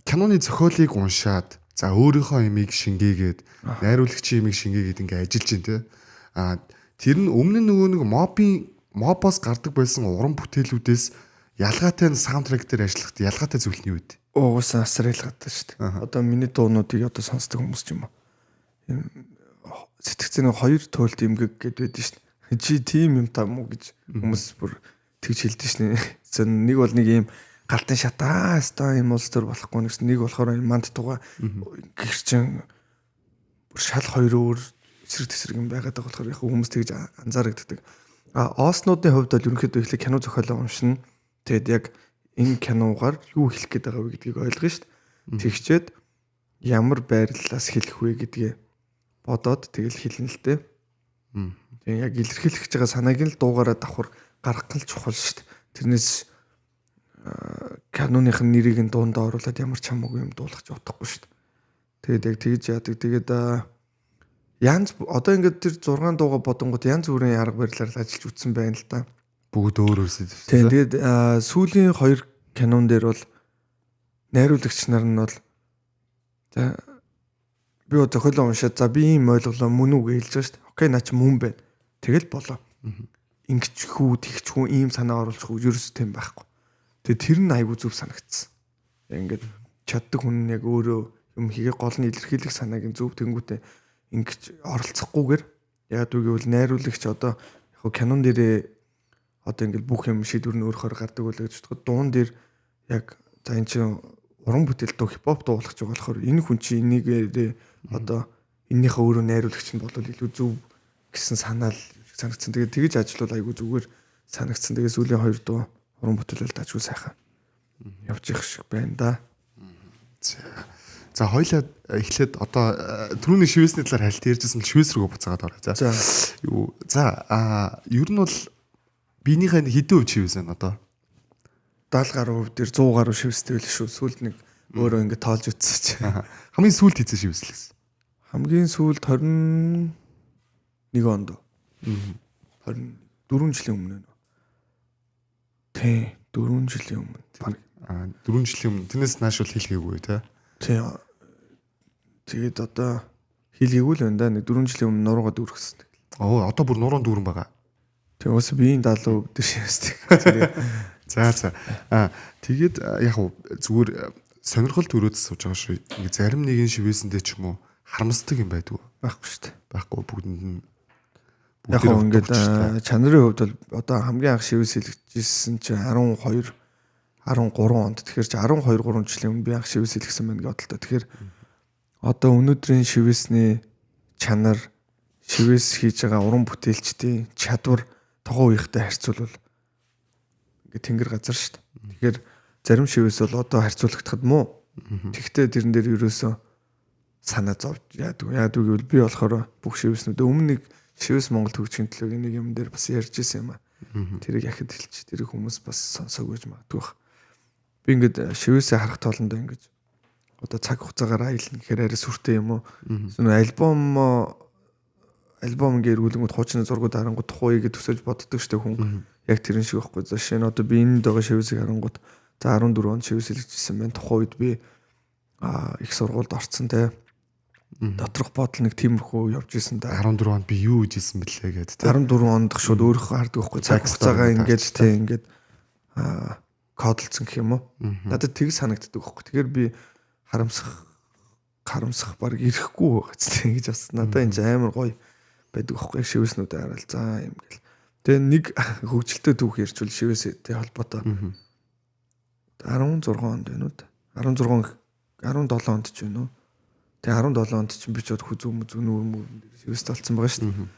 киноны зохиолыг уншаад за өөрийнхөө имийг шингээгээд найруулагчийн имийг шингээгээд ингэ ажиллаж байна тий. Тэр нь өмнө нь нөгөө нэг мобоос гардаг байсан уран бүтээлүүдээс ялгаатай нь саундтрек дээр ажиллахад ялгаатай зүйл нь юу вэ? Угсаа асар ялгаатай шүү дээ. Одоо миний дуунуудыг одоо сонсдог хүмүүс ч юм уу. Сэтгцэн хоёр туйлд эмгэг гэд байдэн шүү дээ. Чи тийм юм та мүү гэж хүмүүс бүр тэгж хэлдэж шнэ. Нэг бол нэг юм галтын шатаа өстой юм улс төр болохгүй нэгс нэг болохоор юм манд туга гэрчин бүр шал хоёр өөр эсрэг тесрэг юм байгаад байгаа болохоор яг хүмүүс тэгж анзаарагддаг. А оснуудын хувьд бол ерөнхийдөө эхлээ кино зохиолоо уншина. Тэгэд яг энэ киногаар юу хэлэх гээд байгаа вэ гэдгийг ойлгоно шүү дээ. Тэгчээд ямар байрлалаас хэлэх вэ гэдгээ бодоод тэгэл хэлнэ л дээ. Тэгээ яг илэрхийлэх гэж байгаа санааг нь л дуугаараа давхар гаргах нь чухал шүү дээ. Тэрнээс киноных нь нэрийг нь дуундаа оруулаад ямар ч хамаагүй юм дуулах ч утгагүй шүү дээ. Тэгээд яг тэгж яадаг. Тэгээд янз одоо ингээд тэр 6 дууга бодонгууд янз бүрийн арга барилаар л ажиллаж үтсэн байна л да. Бүгд өөр өөр сэдв. Тийм тэгээд сүүлийн хоёр кинон дээр бол найруулагч нар нь бол за би зохиолоо уншаад за би ийм ойлголоо мөн үү гэж хэлж байгаа шүү дээ. Окей наа чи мөн байна. Тэгэл болоо. Ингэчих үү, тэгчих үү, ийм санаа оруулах уу ерөөс тийм байхгүй. Тэгээ тэр нь айгүй зөв санагдсан. Яг ингээд чаддаг хүн нь яг өөрөө юм хийгээ гол нь илэрхийлэх санааг нь зөв тэнгүүтээ ингэж оролцохгүйгээр яг үгүй бол найруулагч одоо яг кинон дээрээ одоо ингээд бүх юм шийдвэр нь өөрөөр гардаг байлаа гэж бодоход дуун дээр яг за эн чинь уран бүтээл дуу хипхоп дуу болох ч болохоор энэ хүн чинь энийгээрээ одоо эннийхээ өөрөө найруулагч нь болвол илүү зөв гэсэн санаа л санагдсан. Тэгээд тэгж ажиллавал айгүй зүгээр санагдсан. Тэгээд сүүлийн хоёр дуу уран бүтээлэл дажгүй сайхан явж их шиг байна да. За хоёлаа эхлээд одоо түрүүний шивэсний талаар хальт ярьжсэн л шивэс рүү буцаагаад орё. За. Юу за ер нь бол биенийхээ хэдэн хувь шивэс байна одоо? 70 гаруй хувь дээр 100 гаруй шивэстэй байл шүү. Сүүлд нэг өөрөө ингэ тоолж үтсэн чи. Хамгийн сүүлд хийсэн шивэс л гэсэн. Хамгийн сүүлд 21 онд. 24 жилийн өмнө нөө. Тий, 4 жилийн өмнө. Аа, 4 жилийн өмнө. Тэрнээс нааш бол хийлгээгүй тий. Тий. Тэгээд одоо хийлгээгүй л байна да. Нэг 4 жилийн өмнө нуруугаа дүүргэсэн. Оо, одоо бүр нуруун дүүрэн байгаа. Тэг ус биеийн далуу дээр шивсдэг. За за. Аа, тэгээд яг уу зүгээр сонирхол төрөөд сууж байгаа шүү. Ингээ зарим нэгэн шивээсэндээ ч юм уу харамсдаг юм байдгүй. Байхгүй шүү дээ. Байхгүй, бүгдэнд нь Яг хөө ингээд чанарын хувьд бол одоо хамгийн анх шивээс хэлэгдчихсэн чинь 12 13 онд. Тэгэхээр чи 12 3 жилийн өмнө би анх шивээс хэлэгсэн байна гэж бодлоо. Тэгэхээр одоо өнөөдрийн шивээсний чанар, шивээс хийж байгаа уран бүтээлчдийн чадвар тухайн үеийнхтэй харьцуулбал ингээд тэнгэр газар шүү дээ. Тэгэхээр зарим шивээс бол одоо харьцуулагдахад муу. Тэгвэл тэрэн дээр ерөөсөө санаа зовж яадаг. Яадаг гэвэл би болохоор бүх шивээснүүдээ өмнө нэг шивээс Монгол төгжихийн төлөө нэг юм дээр бас ярьж исэн юм аа. Тэрийг яхад хэлчих. Тэрийг хүмүүс бас сонсоогүй гэж магадгүй бах. Би ингээд шивээсээ харах тоолондоо ингээд одоо цаг хугацаагаар аялна гэхээр арай сүртэй юм уу? Эсвэл альбом альбом ингээ эргүүлэнгүүд хуучны зургууд харангууд тухайн үеигээ төсөөлж боддог штэ хүн. Яг тэрэн шиг байхгүй. За жишээ нь одоо би энд байгаа шивээсийг харангууд за 14 онд шивээс хэлэгдсэн байна. Тухайн үед би их сургуульд орцсон те. Доторх бодол нэг тиймэрхүү явж исэн да. 14 онд би юу хийж исэн бэлээ гэдэг те. 14 онд шууд өөрийнхөө хардаг байхгүй. Цаг хугацаагаа ингээд те ингээд кодолцсон гэх юм уу. Надад тэг санагддаг байхгүй. Тэгэхээр би харамсах баг ирэхгүй байгаа ч тийм гэж бас надад энэ амар гоё байдаг байхгүй. Шивээснүүдээ хараад за юм гэл. Тэгээ нэг хөгжилтэй түүх ярьчвал шивээстэй холбоотой. 16 онд байна уу? 16 17 онд ч байна уу? Тэгээ 17 онд чинь би ч од хүзүү мүзүү нүүр мөрөн дээр шивээстэй болсон байгаа шүү дээ.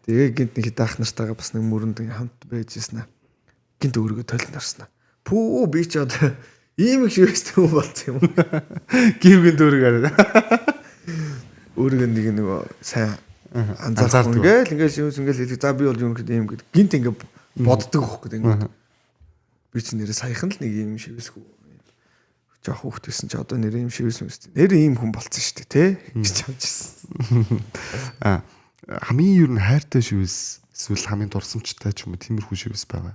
Тэгээ гинт нэг даах нартайгаа бас нэг мөрөнд хамт байж ирсэн аа. Гинт өөрийгөө толинд харснаа. Пүү, би ч одоо ийм их шивээстэй хүн болсон юм уу? Гів гинт өөрийгөө хараа. Өөрийгөө нэг нөгөө сайн анзаарах ингээл ингээл шивээс ингээл хэлэг. За би бол ерөнхийдөө ийм гэдэг. Гинт ингээ боддог байхгүй ингээд. Би чи нэрээ саяхан л нэг ийм шивээсгүй жоох хүүхэд байсан чи одоо нэрээ ийм шивээс юм шүү дээ. Нэрээ ийм хүн болцсон шүү дээ, тэ гэж хамжсэн. Аа, хамгийн ер нь хайртай шивээс эсвэл хамгийн дурсамжтай ч юм уу тиймэрхүү шивээс байгаа.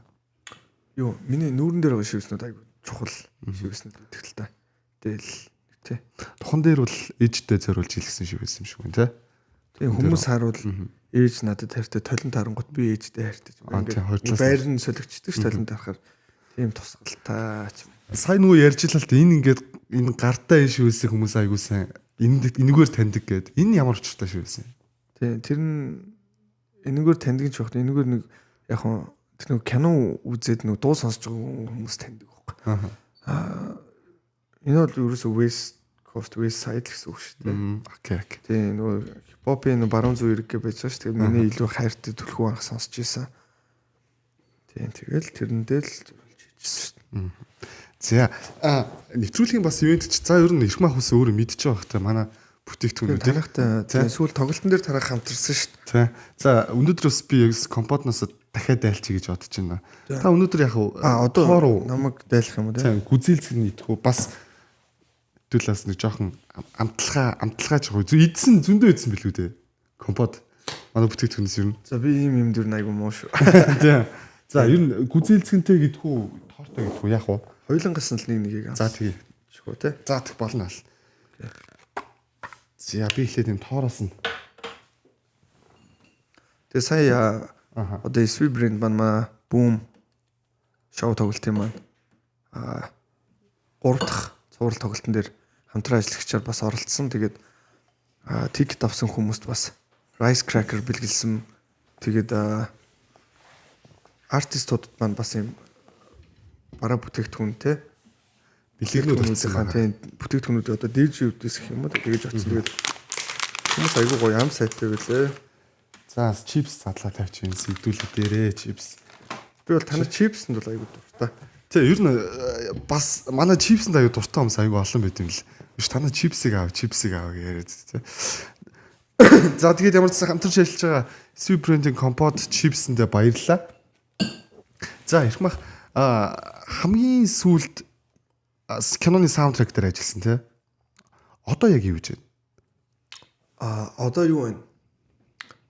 Юу, миний нүүрэн дээр байгаа шивээснүүд айгу чухал шивээснүүд гэдэг л та. Тэгэл тэ. Тухан дээр бол ээжтэй зориулж хэлсэн шивээс юм шиг байна, тэ. Тийм, хүмүүс харуул ээж надад хайртай, толон тарангууд би ээжтэй хайртай юм. Ингээд байр нь солигдчихдаг ш толон тарахаар тийм тусгалтай ч юм. Сайн нөгөө ярьж л та энэ ингээд энэ гартаа энэ шивээсийг хүмүүс айгуу сайн энэгээр таньдаг гэд. Энэ ямар учиртай шивээс юм? Тийм, тэр нь энэгээр таньдаг ч байх. Энэгээр нэг яг хөө тэр нэг кино үзээд нэг дуу сонсож байгаа хүмүүс таньдаг байхгүй. Аа, энэ бол ерөөсөө West Coast West Side гэсэн үг шүү дээ. Окей, окей. Тийм, нөгөө хипхопын баруун зүүн эрэг гэж байж байгаа шүү. Тэгээд миний илүү хайртай түлхүү анх сонсч ийсэн. Тийм, тэгэл тэрэндээ л зориулж хийжсэн шүү дээ. За, нэвтрүүлгийн бас ивент ч за ер нь эрх мах ус өөрөө мэдчихэж байгаа хта манай бүтээгдэхүүнүүд тарахтай. Сүүл тоглолтын дээр тарах хамтарсан шүү дээ. За, өнөөдөр бас би яг компотноос дахиад дайлчих гэж бодож байна. Та өнөөдөр яг одоо намайг дайлах юм уу те? Тийм, гүзээлзэг нь идэх үү бас хэдүүлээс нэг жоохон амталгаа жоох. Идсэн зөндөө идсэн билүү дээ. Компот манай бүтээгдэхүүнээс ер нь. За, би ийм юм дэр айгу муу шүү. Тийм. За, ер нь гүзээлзгэнтэй гэдэх үү, тортой гэдэх үү яах вэ? Хоёулангаас нь л нэг нэгийг За тэгье. Шгүй те. За тэг болно л. За би эхлээд юм тоороос нь. Тэгээ сая одоо SV брэнд маань Boom шоу тоглолтын маань 3 дахь цуврал тоглолтын дээр хамтран ажиллагчаар бас оролцсон. Тэгээд тикет авсан хүмүүст бас rice cracker бэлгэлсэн. Тэгээд артистуудад маань бас юм бараа бүтээгдэхүүн те бэлгэнүүд очсон байна. Тийм, бүтээгдэхүүнүүд одоо DJ-үүдээс гэх юм уу тэгэж очсон. Тэгээд хүмүүс айгүй гоё ам сайтай байлээ. За, чипс задлаа тавьчих юм сэдвүүлээ дээрээ чипс. Би бол танай чипсэнд бол айгүй дуртай. Тий, ер нь бас манай чипсэнд айгүй дуртай хүмүүс айгүй олон байт юм л. Биш танай чипсийг аав, чипсийг аав гэж яриад тий. За тэгээд ямар ч сан хамтарч ажиллаж байгаа Sweet Brand-ийн компот чипсэндээ баярлалаа. За эрх мах хамгийн сүүлд киноны саундтрек дээр ажилласан тий. Одоо яг юу гэж байна? Одоо юу вэ?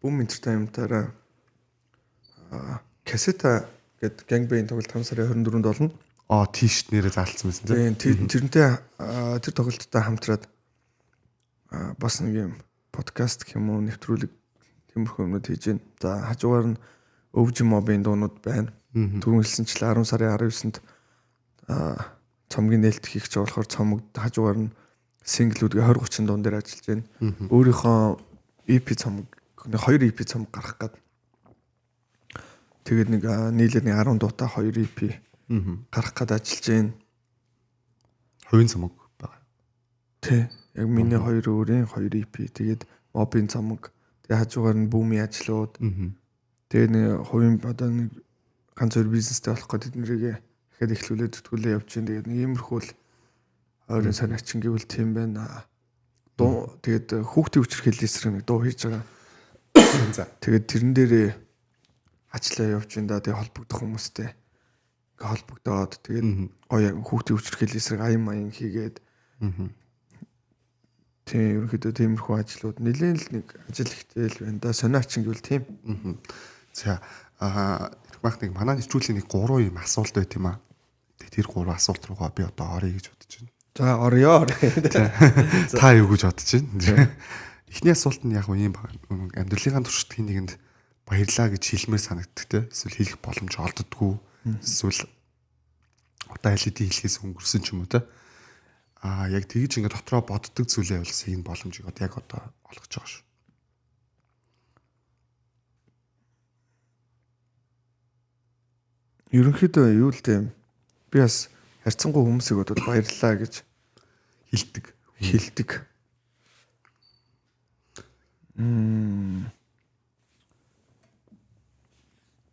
Boom Entertainment-аараа Кассета гээд Gangbang тоглолт 5 сарын 24-нд болно. Аа тийш нэрээ заалцсан байсан тийм. Тэрнтэй тэр тоглолттой хамтраад бас нэг юм подкаст гэх юм уу нэвтрүүлэг тиймэрхүү юмнууд хийж байна. За хажуугаар нь OG Mob-ын дуунууд байна. Түрүүн хэлсэнчлэн 10 сарын 19-нд цомгийн нээлт хийх гэж болохоор цомог хажуугаар нь синглүүдгээ 20 30 дуун дээр ажиллаж байна. Өөрийнхөө EP цомог 2 EP цомог гаргах гээд тэгээд нэг нийлээд нэг 10 дуутай 2 EP гаргах гээд ажиллаж байна. Хувийн цомог байгаа. Тий. Яг миний хоёр өөрийн 2 EP тэгээд Mob-ын цомог тэгээд хажуугаар нь Boom-ийн ажлууд. Тэгээд нэг хувийн одоо нэг ганц хоёр бизнестэй болох гээд тэднэрийг дахиад эхлүүлээд зүтгүүлээ явж байна. Тэгээд нэг иймэрхүү л ойрын санаачин гэвэл тийм байна. Дуу тэгээд хүүхдийн хүчирхийллийн эсрэг нэг дуу хийж байгаа. За. Тэгээд тэрэн дээрээ ажиллаа явж байна да. Тэгээд холбогдох хүмүүстэй ингээ холбогдоод тэгээд гоё хүүхдийн хүчирхийллийн эсрэг аян маян хийгээд тийм ерөнхийдөө тиймэрхүү ажлууд нэлээд л нэг ажил ихтэй л байна да. Сониачин гэвэл тийм. За мах нэг манай нэвтрүүлгийн нэг 3 юм асуулт байт юм аа. Тэр 3 асуулт руугаа би одоо оръё гэж бодож байна. За орё. Та юу гэж бодож байна? Эхний асуулт нь яг юм байна. Амьдралынхаа туршид хин нэгэнд баярлаа гэж хэлмээр санагддаг те. Эсвэл хэлэх боломж олддоггүй. Эсвэл одоо аль хэдийн хэлхээс өнгөрсөн ч юм уу те. Аа яг тэгж ингээд дотроо боддог зүйлээ бол энэ боломжийг одоо яг одоо олгож байгаа шүү. Ерөнхийдөө юу л дээ. Би бас харьцангуй хүмүүсийг бодвол баярлалаа гэж хэлдэг.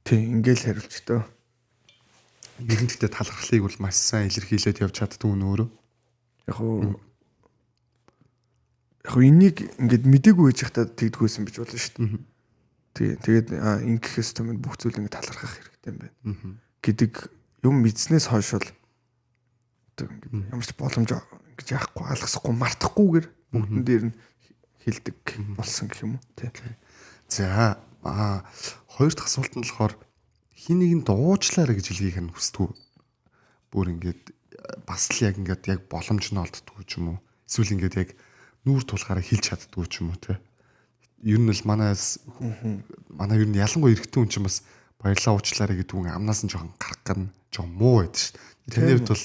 Тэг ингээл хариулч төө. Ер нь гэхдээ талархлыг бол маш сайн илэрхийлээд явж чаддгүй нь өөрөө. Яг уу энийг ингээд мдээгүй байж байхдаа тэгдэггүйсэн гэж болно шүү дээ. Тий. Тэгээд ингэх ёстой юм бүх зүйл ингээд талархах хэрэгтэй юм байна гэдэг юм мэдснээс хойш бол одоо ингээд ямар ч боломж ингэж яахгүй алгасахгүй мартахгүйгээр бүгдэн дээр нь хилдэг болсон гэх юм уу тий. За хоёр дахь асуулт нь болохоор хин нэгэнд уучлаарай гэж хэлхийг нь хүсдэг үү? Бүр ингээд бас л яг ингээд яг боломж нь олддггүй ч юм уу? Эсвэл ингээд яг нүүр тулахаараа хэлж чаддггүй ч юм уу тий. Ер нь л манай ер нь ялангуяа эрэгтэй хүн чинь бас баярлалаа уучлаарай гэдэг үг амнаас нь жоохон гарах гэн жоохон муу байдаг шүү дээ. Таны хувьд бол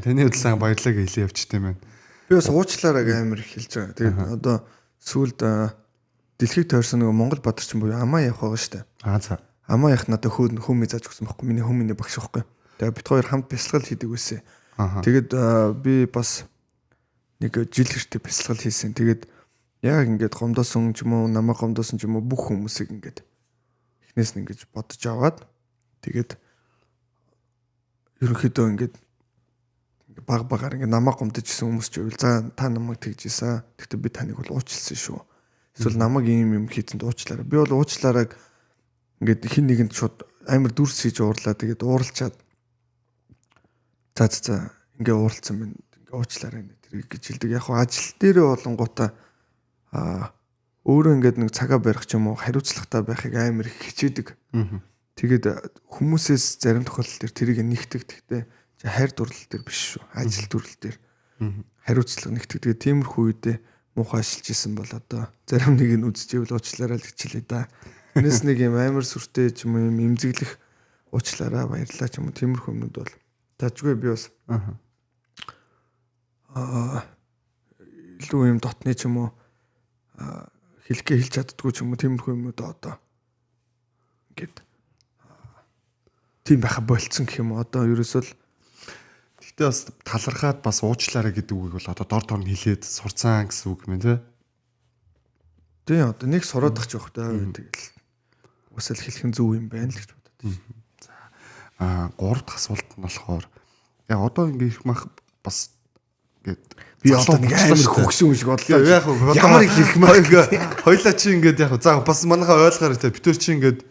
таны хувьд сайн баярлалаа гэж хэлээ явчих тийм байна. Би бас уучлаарай гэж амар их хэлж байгаа. Тэгээд одоо сүүлд дэлхийг тойрсон нөгөө Монгол бадарчин буюу Амаа явах байгаа шүү дээ. Аа за. Амаа явах надад хүмүүний зааж өгсөн байхгүй. Миний хүмүүний багш байхгүй. Тэгээд бит хоёр хамт бясалгал хийдэг байсан. Тэгээд би бас нэг жил хэртэ бясалгал хийсэн. Тэгээд яг ингээд гомдоосон ч юм уу намайг гомдоосон ч юм уу бүх хүмүүсийг ингээд эхнээс нь ингэж бодож аваад тэгээд ерөнхийдөө ингээд баг багаар ингээд намайг гомдож исэн хүмүүс ч байвал за та намайг тэгж исэн. Гэхдээ би таныг бол уучлсан шүү. Эсвэл намайг ийм юм хийсэнд уучлаарай. Би бол уучлаарай ингээд хин нэгэнд шууд амар дүрс хийж уурлаа. Тэгээд ууралчаад за за ингээ ууралцсан байна. Ингээ уучлаарай тэрийг гэж хэлдэг. Яг хоо ажил дээрээ болонгуудаа өөрөө ингээд нэг цагаа барих ч юм уу хариуцлагатай байхыг амар их хичээдэг. Тэгээд хүмүүсээс зарим тохиолдол дээр тэрийг нэгтгэх. Гэхдээ хайр дурлал дээр биш шүү. Ажил дүрл дээр хариуцлага нэгтгэх. Тэгээд тиймэрхүү үедээ муухай ажиллаж исэн бол одоо зарим нэг нь үзчихвэл уучлаарай л гэж хэлээ да. Тэрнээс нэг юм амар сүртэй ч юм уу юм эмзэглэх уучлаарай баярлалаа ч юм уу тиймэрхүү юмнууд бол тажгүй би бас илүү юм дотны ч юм уу хэлгээ хэлж чаддгүй ч юм уу тиймэрхүү юмнууд одоо ингээд тийм байха болцсон гэх юм уу одоо ерөөсөө л. Гэхдээ бас талархаад бас уучлаарай гэдэг үгийг бол одоо дор дор нь хэлээд сурцсан гэсэн үг юм тий. Тийм одоо нэг сураад ах ч явах та тэгэл уусаал хэлэх нь зөв юм байна л гэж бодод байна. За гурав дахь асуулт нь болохоор яг одоо ингээ их мах бас ингээд би одоо нэг амар хөгшин юм шиг бодлоо. Яг ямар их хэрэг мах хоёлаа чи ингээд яг за бас манайхаа ойлгохоор те битэр чи ингээд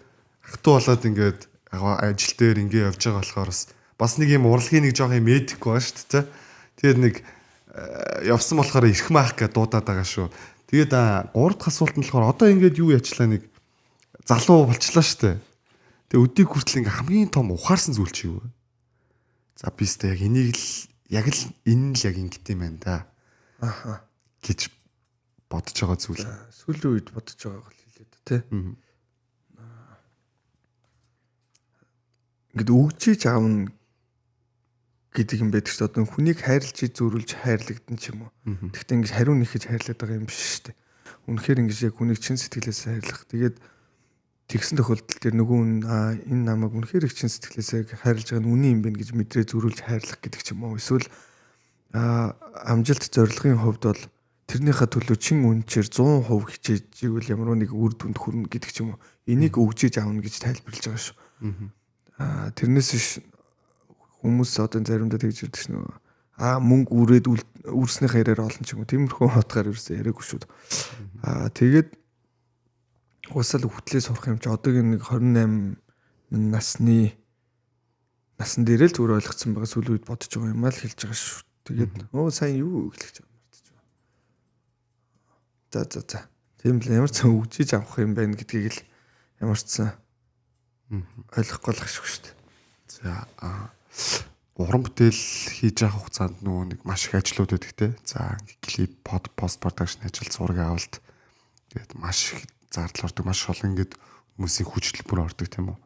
хатуу болоод ингээд ажил дээр ингээ явж байгаа болохоор бас нэг юм урлагийн нэг жоох юм этик байгаа шүү дээ. Тэгээд нэг явсан болохоор ирэх мах гэж дуудаад байгаа шүү. Тэгээд гурав дахь асуулт нь болохоор одоо ингээд юу яачлаа нэг залуу болчлаа шүү дээ. Тэгээ өдийг хүртэл ингээ хамгийн том ухаарсан зүйл чи юу вэ? За би өстэй яг энийг л яг л энэ л яг ингэдэм байх да. Аха. Гэж бодож байгаа зүйл. Сүүлийн үед бодож байгааг л хэлээд тэ. Ингээд өгчиж аавна гэдэг юм байдаг ч одоо хүнийг хайрлж зөрүүлж хайрлагдсан ч юм уу. Тэгтээ ингэж хариу нэхэж хайрлаад байгаа юм биш шүү дээ. Үнэхээр ингэж яг хүнийг чин сэтгэлээс хайрлах. Тэгээд тэгсэн тохиолдолд тэр нөгөө хүн энэ намайг үнэхээр их чин сэтгэлээсээ хайрлаж байгаа нь үнэн юм байна гэж мэдрээ зөрүүлж хайрлах гэдэг ч юм уу. Эсвэл амжилт зорилгын хувьд бол тэрнийхээ төлөө чин үнчээр 100% хичээж ивэл ямар нэг үр дүнд хүрнэ гэдэг ч юм уу. Энийг өгжиж аавна гэж тайлбарлаж байгаа шүү. Тэрнээс биш хүмүүс одоо заримдаа тэгж ирдэг шнэ. Мөнгө үрээд үрснийхээ яриаар олон ч юм уу. Тиймэрхүү утгаар ерөөсөө яриаггүй шүү. Тэгээд уусаал хөтлөө сурах юм чи одоогийн нэг 28 насны насан дээрээ л зүгээр ойлгоцсон байгаа сүүлийн үед бодож байгаа юм аа л хэлж байгаа шүү. Тэгээд сайн юу хэлэх гэж байгаа мартаж байна. За. Тийм л ямар ч сан үгжиж авах юм байна гэдгийг л ямар ч сан ойлгохгүй л ашгүй шүү дээ. За уран бүтээл хийж явах хугацаанд нөгөө нэг маш их ажлууд байдаг те. За клип, пост production ажил, зураг авалт тэгээд маш их зардал ордог, маш олон ингээд хүмүүсийн хүч хөдөлмөр ордог тийм үү.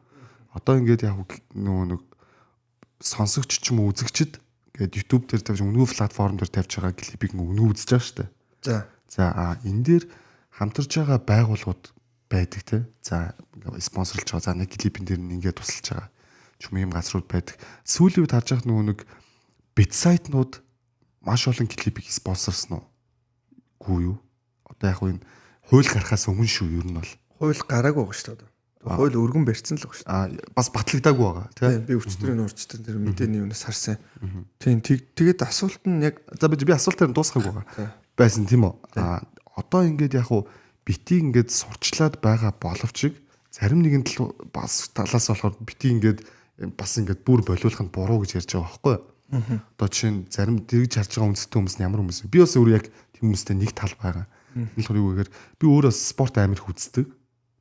Одоо ингээд яг нөгөө нэг сонсогч ч юм уу үзэгчд ингээд YouTube дээр тавьж үнэгүй платформ дээр тавьж байгаа клипийг үнэгүй үзэж байгаа шүү дээ. За энэ дээр хамтарч байгаа байгууллагууд байдаг те. За спонсорлж байгаа. За нэг клипэн дээр нь ингээд тусалж байгаа ч юм газрууд байдаг. Сүүлийн үед харж байгаа нөгөө нэг вебсайтнууд маш олон клипийг спонсорсон уу? Гүү юу? Одоо яг энэ хууль гарахаас өмнө шүү ер нь бол. Хууль гараагүй байгаа шүү дээ. Хууль өргөн барьсан л байгаа шүү дээ. Бас батлагдаагүй байгаа тийм. Би өчтөрийн нуурчтан тэр мэдээний юунаас харсан. Тийм тэгээд асуулт нь яг за би асуултаар нь дуусгаагүй байгаа. Байсан тийм үү? Одоо ингээд яг уу бити ингээд сурчлаад байгаа боловч зарим нэгэн тал бас талаас болохоор бити ингээд бас ингээд бүр болиулах нь буруу гэж ярьж байгаа байхгүй юу? Одоо жишээ нь зарим дэрэгж харж байгаа үндэстэн хүмүүс нь ямар хүмүүс вэ? Би бас өөрөө яг тийм хүмүүстэй нэг тал байгаа. Энэ болохоор юу гэхээр би өөрөө спорт амар их үздэг.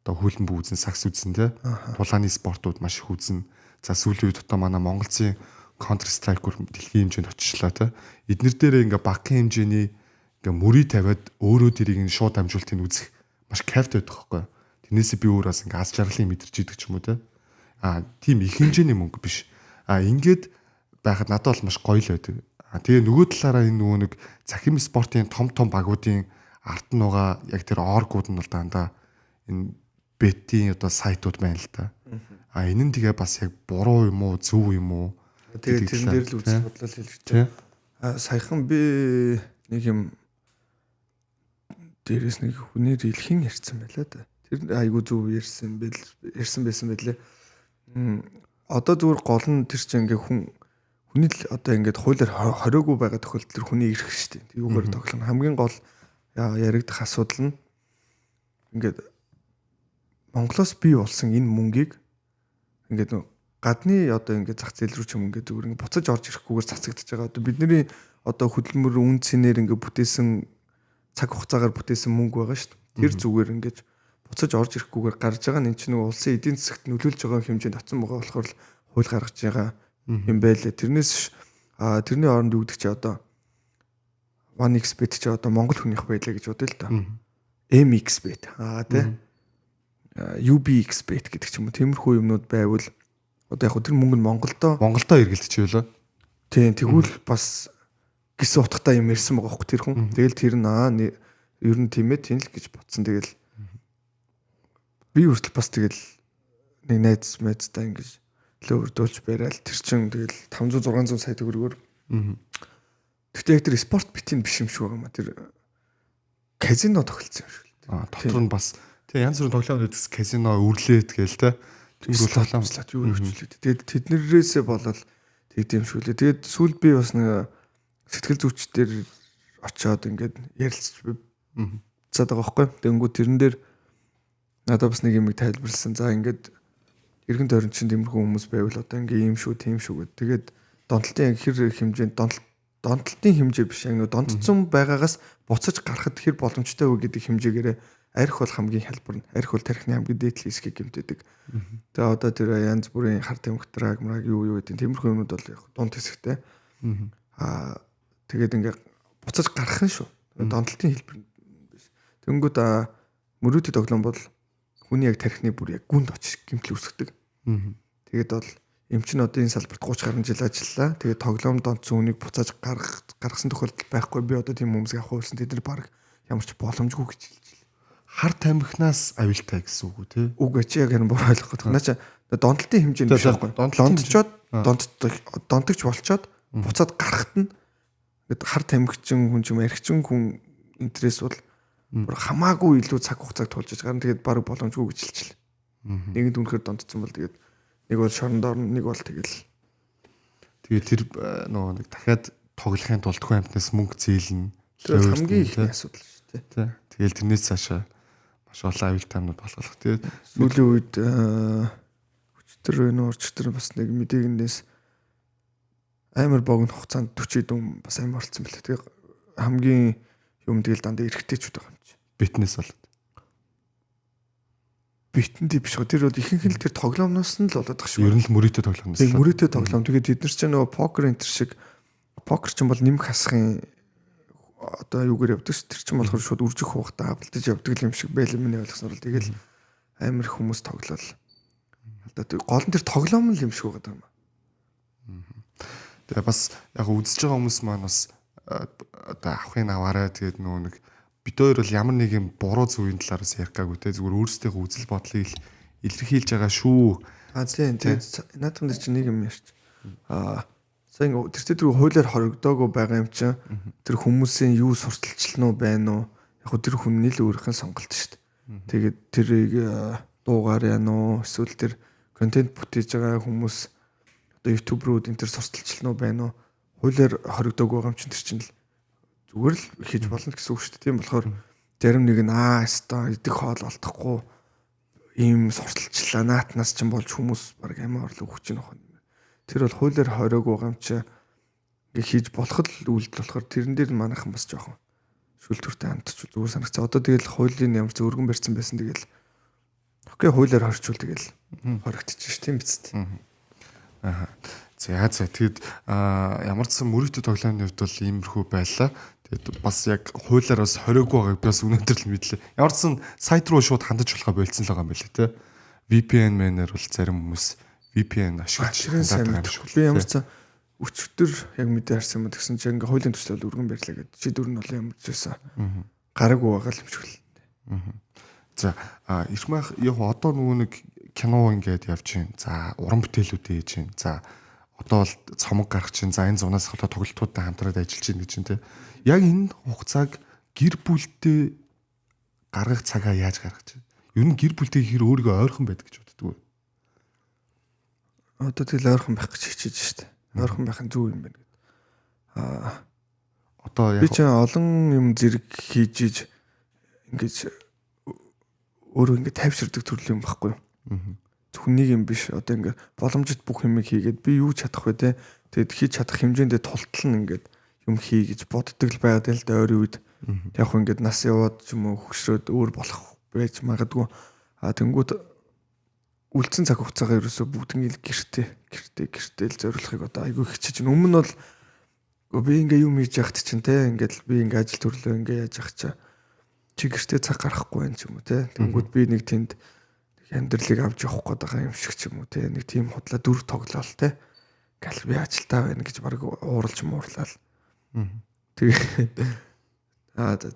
Одоо хөлбөмбөг үзэн, сакс үзэн тэ. Тулааны спортууд маш их үзэн. За сүүлийн үед одоо манай Монголын Counter Strike дэлхийн хэмжээнд очичлаа тэ. Эднэр дээрээ ингээ багахан хэмжээний ингээ мөрий тавиад өөрөө тэрийг нь шууд дамжуултыг үзэх маш кайфтай байдаг байхгүй юу? Тэрнээсээ би өөр бас ингээ аз жаргалыг мэдэрч идэг ч юм уу тэ. Тийм их хэмжээний мөнгө биш. Ингээд байхад надад бол маш гоё л байдаг. Тэгээ нөгөө талаараа энэ нөгөө нэг цахим спортын том том багуудын ард нь байгаа яг тэр оргууд нь бол дандаа энэ бетийн одоо сайтууд байна л да. Энэ нь тэгээ бас яг буруу юм уу, зөв юм уу? Тэгээ тэрэн дээр л үзэл бодлоо хэлж байна. Саяхан би нэг юм дээрээс нэг хүнээр илхэн ярьсан байлаа да. Тэр айгуу зөв ярьсан байл ярьсан байсан байлээ. Одоо зүгээр гол нь тэр чинь ингээ хүний л одоо ингээд хуулиар хориогүй байгаа тохиолдол төр хүний эрх шүү дээ. Юугаар тоглоно. Хамгийн гол яригдах асуудал нь ингээд Монголоос бий болсон энэ мөнгийг ингээд гадны одоо ингээд зах зээл рүү ч юм ингээд зүгээр ингээд буцаж орж ирэхгүйгээр цацагдчихж байгаа. Одоо бидний одоо хөдөлмөр үн цэнээр ингээд бүтээсэн цаг хугацаагаар бүтээсэн мөнгө байгаа шүү дээ. Тэр зүгээр ингээд буцаж орж ирэхгүйгээр гарч байгаа нь энэ чинь нэг улсын эдийн засагт нөлөөлж байгаа хэмжээнд очсон байгаа болохоор л хууль гаргаж байгаа юм байлээ. Тэрнээс тэрний оронд юу гэдэг чи одоо 1xbet чи одоо Монгол хүнийх байлаа гэж бодъё л доо. MXbet тий. UBXbet гэдэг ч юм уу. Тиймэрхүү юмнууд байвал одоо яг тэр мөнгө нь Монголдо эргэлдчихвээ лөө. Тийм тэгвэл бас гэсэн утгатай юм ярьсан байгаа хөх тэр хүн. Тэгэл тэр нь ер нь тийм ээ тийм л гэж бодсон. Тэгэл би хүртэл бас тэгэл нэг найз майзтай ингэж лөөрдүүлж барайл тэр чин тэгэл 500 600 сая төгрөгөөр. Гэхдээ яг тэр спорт битийн биш юм шиг байгаа юм а. Тэр казино тоглолцсон юм шиг л. Дотор нь бас тэг янз бүрийн тоглоом байдаг казино үрлээд гээл те. Тиймэрхүү тоглоом юу хвчлээ. Тэгээд тэднэрээсээ болол тэгдэм шиг лээ. Тэгээд сүүл би бас нэг сэтгэл зүйчдэр очиод ингээд ярилцж цаад байгаа байхгүй. Тэнгүү тэрэн дээр надад бас нэг юм тайлбарласан. За ингээд эргэн тойрон чинь тиймэрхүү хүмүүс байвал одоо ингээ ийм шүү, тийм шүү гэд. Тэгээд донтолтын хэр хэмжээнд донтолтын хэмжээ биш яг нөө донтцсон байгаагаас буцаж гарахад хэр боломжтой вэ гэдэг хэмжээгээрээ Арх бол хамгийн хялбар нь. Арх бол тархины хамгийн дээд хэсгийг гэмтээдэг. Тэгээ одоо тэр янз бүрийн хар тамхи, drug, мраг юу юу гэдэг тиймэрхүү юмнууд бол яг дунд хэсэгтэй. Тэгээд ингээ буцаж гарах нь шүү. Донтолтын хэлбэр биш. Тэнгүүд мөрөөдийн тоглоом бол хүний яг тархины бүр яг гүнд очиж гэмтэл үүсгэдэг. Тэгээд бол эмч нь одоо энэ салбарт 30 гаруй жил ажиллалаа. Тэгээд тоглоом донтсон хүнийг буцааж гаргасан тохиолдол байхгүй. Би одоо тийм хүмүүсийг авах болсон. Тэд нар баг ямар ч боломжгүй гэж хэлж байна. Хар тамхинаас аюултай гэсэн үг үү те? Үгүй чи яг энэ буруу ойлгох гэдэг. Наа чи донтолтын хэмжээнд биш байхгүй. Донтчоод донтогч болчоод буцаад гарахт нь ингээд хар тамхичин хүн ч юм архичин хүн интерес бол бүр хамаагүй илүү цаг хугацааг тулж гарна. Тэгээд баг боломжгүй гэж хэлчихлээ. Нэгэнд үнэхээр донтцсон бол тэгээд нэг бол шоронд орно, нэг бол тэгэл. Тэгээд тэр нөгөө нэг дахиад тоглохын тулд хүн амьтнаас мөнгө зээлнэ. Тэр хамгийн ихний асуудал шүү дээ. Тэгэл тэрнээс цаашаа маш олон аюултай юмнууд болох. Тэгээд сүүлийн үед өчтөр энэ урчтөр бас нэг мэдээгнээс амар богино хугацаанд 40 хэдэн бас амар болцсон бэлээ. Тэгээ хамгийн юм тэгэл дандаа эрэгтэйчүүд байгаа юм чи. Битнес бол. Битэндээ биш гоо. Тэр бол ихэнх нь тэр тоглоомноос нь л болоод байгаа шүү. Ер нь л мөрөөдөө тоглоомноос. Тэг мөрөөдөө тоглоом. Тэгээд тэд нар чинь нөгөө покер энтер шиг покер чинь бол нэмэх хасахын одоо юугаар явдаг ш. Тэр чинь болохоор шууд үржих хугацаа авалтаж явдаг юм шиг байл миний ойлгосноор л тэгэл амар их хүмүүс тоглоал. Одоо гол нь тэр тоглоом л юм шиг байгаа юм. Тэгээ бас яг үзэж байгаа хүмүүс маань бас одоо авахын аваарай. Тэгээд нөгөө нэг бид хоёр бол ямар нэг юм буруу зүйлийн талаараас ярих гаагүй те, зүгээр өөрсдийнхөө үзэл бодлыг илэрхийлж байгаа шүү. А тийм, тэгээд наадхан дээр чинь нэг юм ярьч. Сайн тэр тэр хуулиар хоригдоогүй байгаа юм чинь тэр хүмүүсийн юу сурталчлал нь байна уу? Яг хөө тэр хүний л өөрийнх нь сонголт шүү дээ. Тэгээд тэрийг дуугаар яана уу? Эсвэл тэр контент бүтээж байгаа хүмүүс одоо ютуберүүд энэ төр сурталчлал нь байна уу? Хуулиар хоригдоогүй байгаа юм чинь тэр чинь л зүгээр л хийж болно гэсэн үг шүү дээ. Тийм болохоор зарим нэг нь өстой идэх хоол олдохгүй ийм сурталчлаа наатнаас чинь болж хүмүүс баг амиа орлого өгч байгаа юм. Тэр бол хуулиар хороогүй байгаа юм чи ингээ хийж болох л үйлдэл болохоор тэрэн дээр манайхан бас жоохон шүлтүртэй хандчих зүгээр санагцаа. Одоо тэгэл хуулийн ямар ч өргөн барьсан байсан тэгэл окей хуулиар хорчвол тэгэл хоригдчих ш тийм биз дээ. Аа. За тэгэд ямар ч сан мөрөөдөө тоглоомны хувьд бол иймэрхүү байлаа. Тэгээд бас яг хуулиар бас хориогүй байгааг би бас өнөөдөр л мэдлээ. Ямар ч сан сайт руу шууд хандаж болохоо болцсон л байгаа юм байна лээ те. VPN мэнээр бол зарим хүмүүс VPN ашиглаж хандаад байгаа юм шиг. Би ямар ч сан өчигдөр яг мэдээ харсан юм тэгсэн чинь ингээ хуулийн төсөл өргөн барьлаа гэдэг. Шийдвэр нь бол ямар ч байсан гараагүй байгаа юм шиг л. За Ирмах яг одоо нөгөө нэг кино ингээд явж чинь. За уран бүтээлүүдээ хийж чинь. За одоо бол цомог гаргах чинь. За энэ зунаас холоо тоглолтуудтай хамтраад ажиллаж чинь гэж чинь те. Яг энэ хугацааг гэр бүлтэй гаргах цагаа яаж гаргах чинь? Ер нь гэр бүлтэй хэр өөрийгөө ойрхон байдаг гэж боддог уу? Одоо тэгэл ойрхон байх гэж хичээж штэ. Ойрхон байх нь зөв юм байна гэд. Одоо яг би чинь олон юм зэрэг хийж иж ингэж өөрөө ингэ тайвширдаг төрлийн юм байхгүй юу? Зөвхөн нэг юм биш. Одоо ингэ боломжит бүх юмыг хийгээд би юу чадах вэ те? Тэгэд хийж чадах хэмжээндээ тултал нь ингээд юм хий гэж боддог л байгаад л да ойрын үед. Яг хөө ингээд нас яваад ч юм уу хөгшрөөд өөр болох байж магадгүй. Тэнгүүд үлдсэн цаг хугацаагаа ерөөсөө бүгднийг гэртээ л зориулахыг одоо айгүй хичээж байна. Өмнө нь бол би ингээ юм хийж яхад чинь те ингээд би ингээ ажил төрлөө ингээ яаж яах чи чи гэртээ цаг гаргахгүй байх юм уу те. Тэнгүүд би нэг тэнд амьдралыг авч явах гээд байгаа юм шиг ч юм уу те. Нэг тийм худлаа дүр тоглоол те. Ингээл би ажилтаа байна гэж баг ууралж муурлал. Тэгээд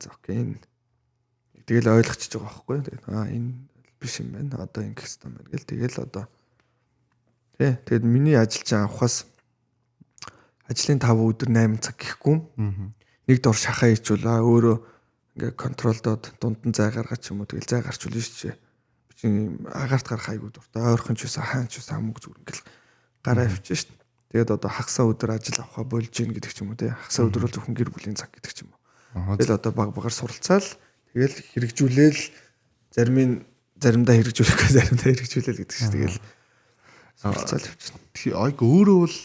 за окей энэ тэгэл ойлгочихж байгаа байхгүй. Тэгээд энэ биш юм байна. Одоо ингэх хэрэгтэй байна гэл тэгэл одоо тий. Тэгээд миний ажил чинь авахаас ажлын 5 өдөр 8 цаг гэхгүй. Нэг дор шахаа хийчихвэл өөрөө ингээ контролдоод дунд нь зай гаргаж ч юм уу тэгэл зай гарчвал шүү дээ. Би чинь агаарт гарах айгуу дуртай. Ойрхон ч байсан хаан ч байсан хамаагүй зүгээр ингээл гараа явчих шүү дээ. Тэгээд одоо хагасаа өдөр ажил авахаа болж гин гэдэг ч юм уу тий. Хагасаа өдөр бол зөвхөн гэр бүлийн цаг гэдэг ч юм уу. Тэгэл одоо баг багаар суралцаал тэгэл хэрэгжүүлээл заримдаа хэрэгжүүлэхгүй заримдаа хэрэгжүүлээл гэдэг чинь тэгэл суралцаал явчихна. Айг өөрөө бол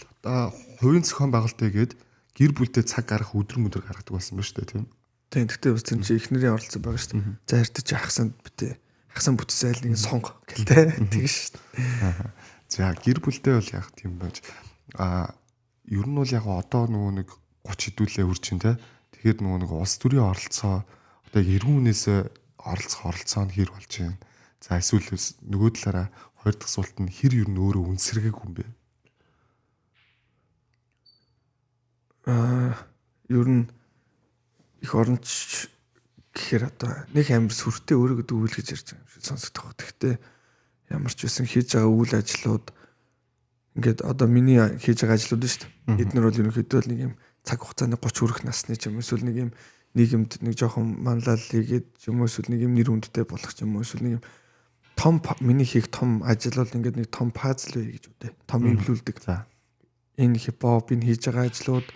хувийн зохион байгуулалт хийгээд гэр бүлдээ цаг гаргах өдөр мөдөр гаргадаг болсон ба шүү дээ тийм. Тийм, гэхдээ бас тэр чинь эхнэрийн оролцоо байгаа шүү дээ. За ярьдаг чи хагасанд битээ. Хагасанд бүтсэн айл нэг сонго гэл те. Тэгэн шүү дээ. За гэр бүлтэй бол яг тийм байж ер нь бол яг одоо нөгөө нэг 30 хэдүүлээ үрж чинь те. Тэгэхээр нөгөө нэг улс төрийн оролцоо одоо яг эргэн үнээс оролцох оролцоо нь хэр болж байна. За эсвэл нөгөө талаараа хоёр дахь асуулт нь хэр ер нь өөрөө үнсэргээг юм бэ? Ер нь их оронч гэхээр одоо нэг амар сүртэй өөрийгөө дүүл гэж ярьж байгаа юм шиг сонсогдох. Гэхдээ ямар ч байсан хийж байгаа үйл ажлууд ингээд одоо миний хийж байгаа ажлууд нь шүү дээ. Эднэр бол ерөнхийдөө л нэг юм цаг хугацааны 30 хүрэх насны ч юм эсвэл нэг юм нийгэмд нэг жоохон манлайлал хийгээд ч юм уу эсвэл нэг юм нэр хүндтэй болох ч юм уу эсвэл нэг юм том миний хийх том ажил бол ингээд нэг том пазл вэ гэж үдэ. Том эвлүүлдэг. За энэ хипхоп энэ хийж байгаа ажлууд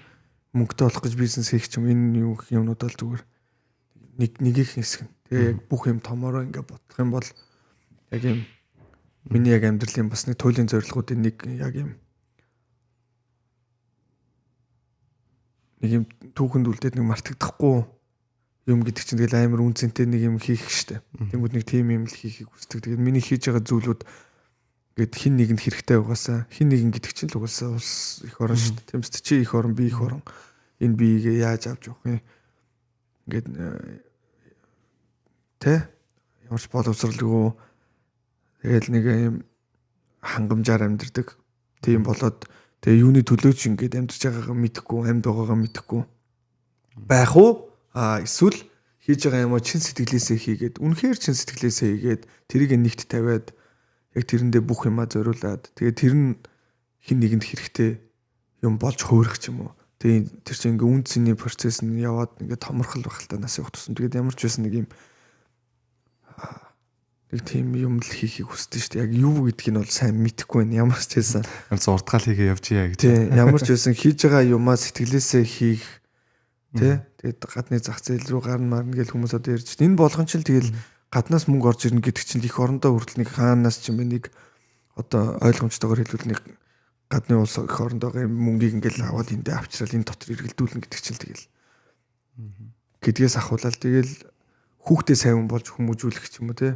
мөнгөтэй болох гэж бизнес хийх ч юм энэ юу юмнууд бол зүгээр нэг нэгийнх хэсэг нь. Тэгээ яг бүх юм томороо ингээд бодох юм бол яг юм миний яг амьдралын бас нэг туйлын зорилгоудын нэг яг юм нэг юм түүхэнд үлдээд нэг мартагдахгүй юм гэдэг чинь тэгэл амар үн цэнтэй нэг юм хийх штэ. Тэнгүүд нэг тийм юм л хийхийг хүсдэг. Тэгээд миний хийж байгаа зүйлүүд ингээд хин нэгэнд хэрэгтэй угаасаа хин нэгэн гэдэг чинь л угаасаа улс их орон штэ. Тийм үст чи их орон би их орон энэ биегээ яаж авч явах юм. Ингээд тэ ямар ч боловсралгүй тэгэл нэг юм хангамжаар амьдэрдэг. Тийм болоод тэгээ юуны төлөө ч ингээд амьдарч байгаагаа мэдэхгүй, амьд байгаагаа мэдэхгүй байх уу? А эсвэл хийж байгаа юм уу чин сэтгэлээсээ хийгээд, үнэхээр чин сэтгэлээсээ хийгээд тэрийг нэгт тавиад яг тэрэндээ бүх юмаа зориулаад тэгээ тэр нь хин нэгэнд хэрэгтэй юм болж хуурах ч юм уу. Тэгээ тэр чинь ингээ үн цэний процесс нь яваад ингээ томорхол байх л та нас явах тусам. Тэгээд ямар ч байсан нэг юм нэг тийм юм л хийхийг хүсдэг шүү дээ. Яг юу гэдгийг нь бол сайн мэдэхгүй байна. Ямар ч байсан. Зурдгаал хийгээ явж яа гэж. Тийм, ямар ч байсан хийж байгаа юмаа сэтгэлээсээ хийх тий. Тэгээд гадны зах зээл рүү гарна марна гэл хүмүүс одоо ярьж байна. Энэ болгон ч л тэгэл гаднаас мөнгө орж ирнэ гэдэг чинь их орондоо хүртэл нэг хаанаас ч юм бэ нэг одоо ойлгомжтойгоор хэлбэл нэг гадны улс их орондоогоо мөнгийг ингээл аваад эндээ авчрал энэ дотор эргэлдүүлнэ гэдэг чинь тэгэл гэдгээс ахуулаад тэгэл хүүхдээ сайн хүн болж хүмүүжүүлэх ч юм уу тий.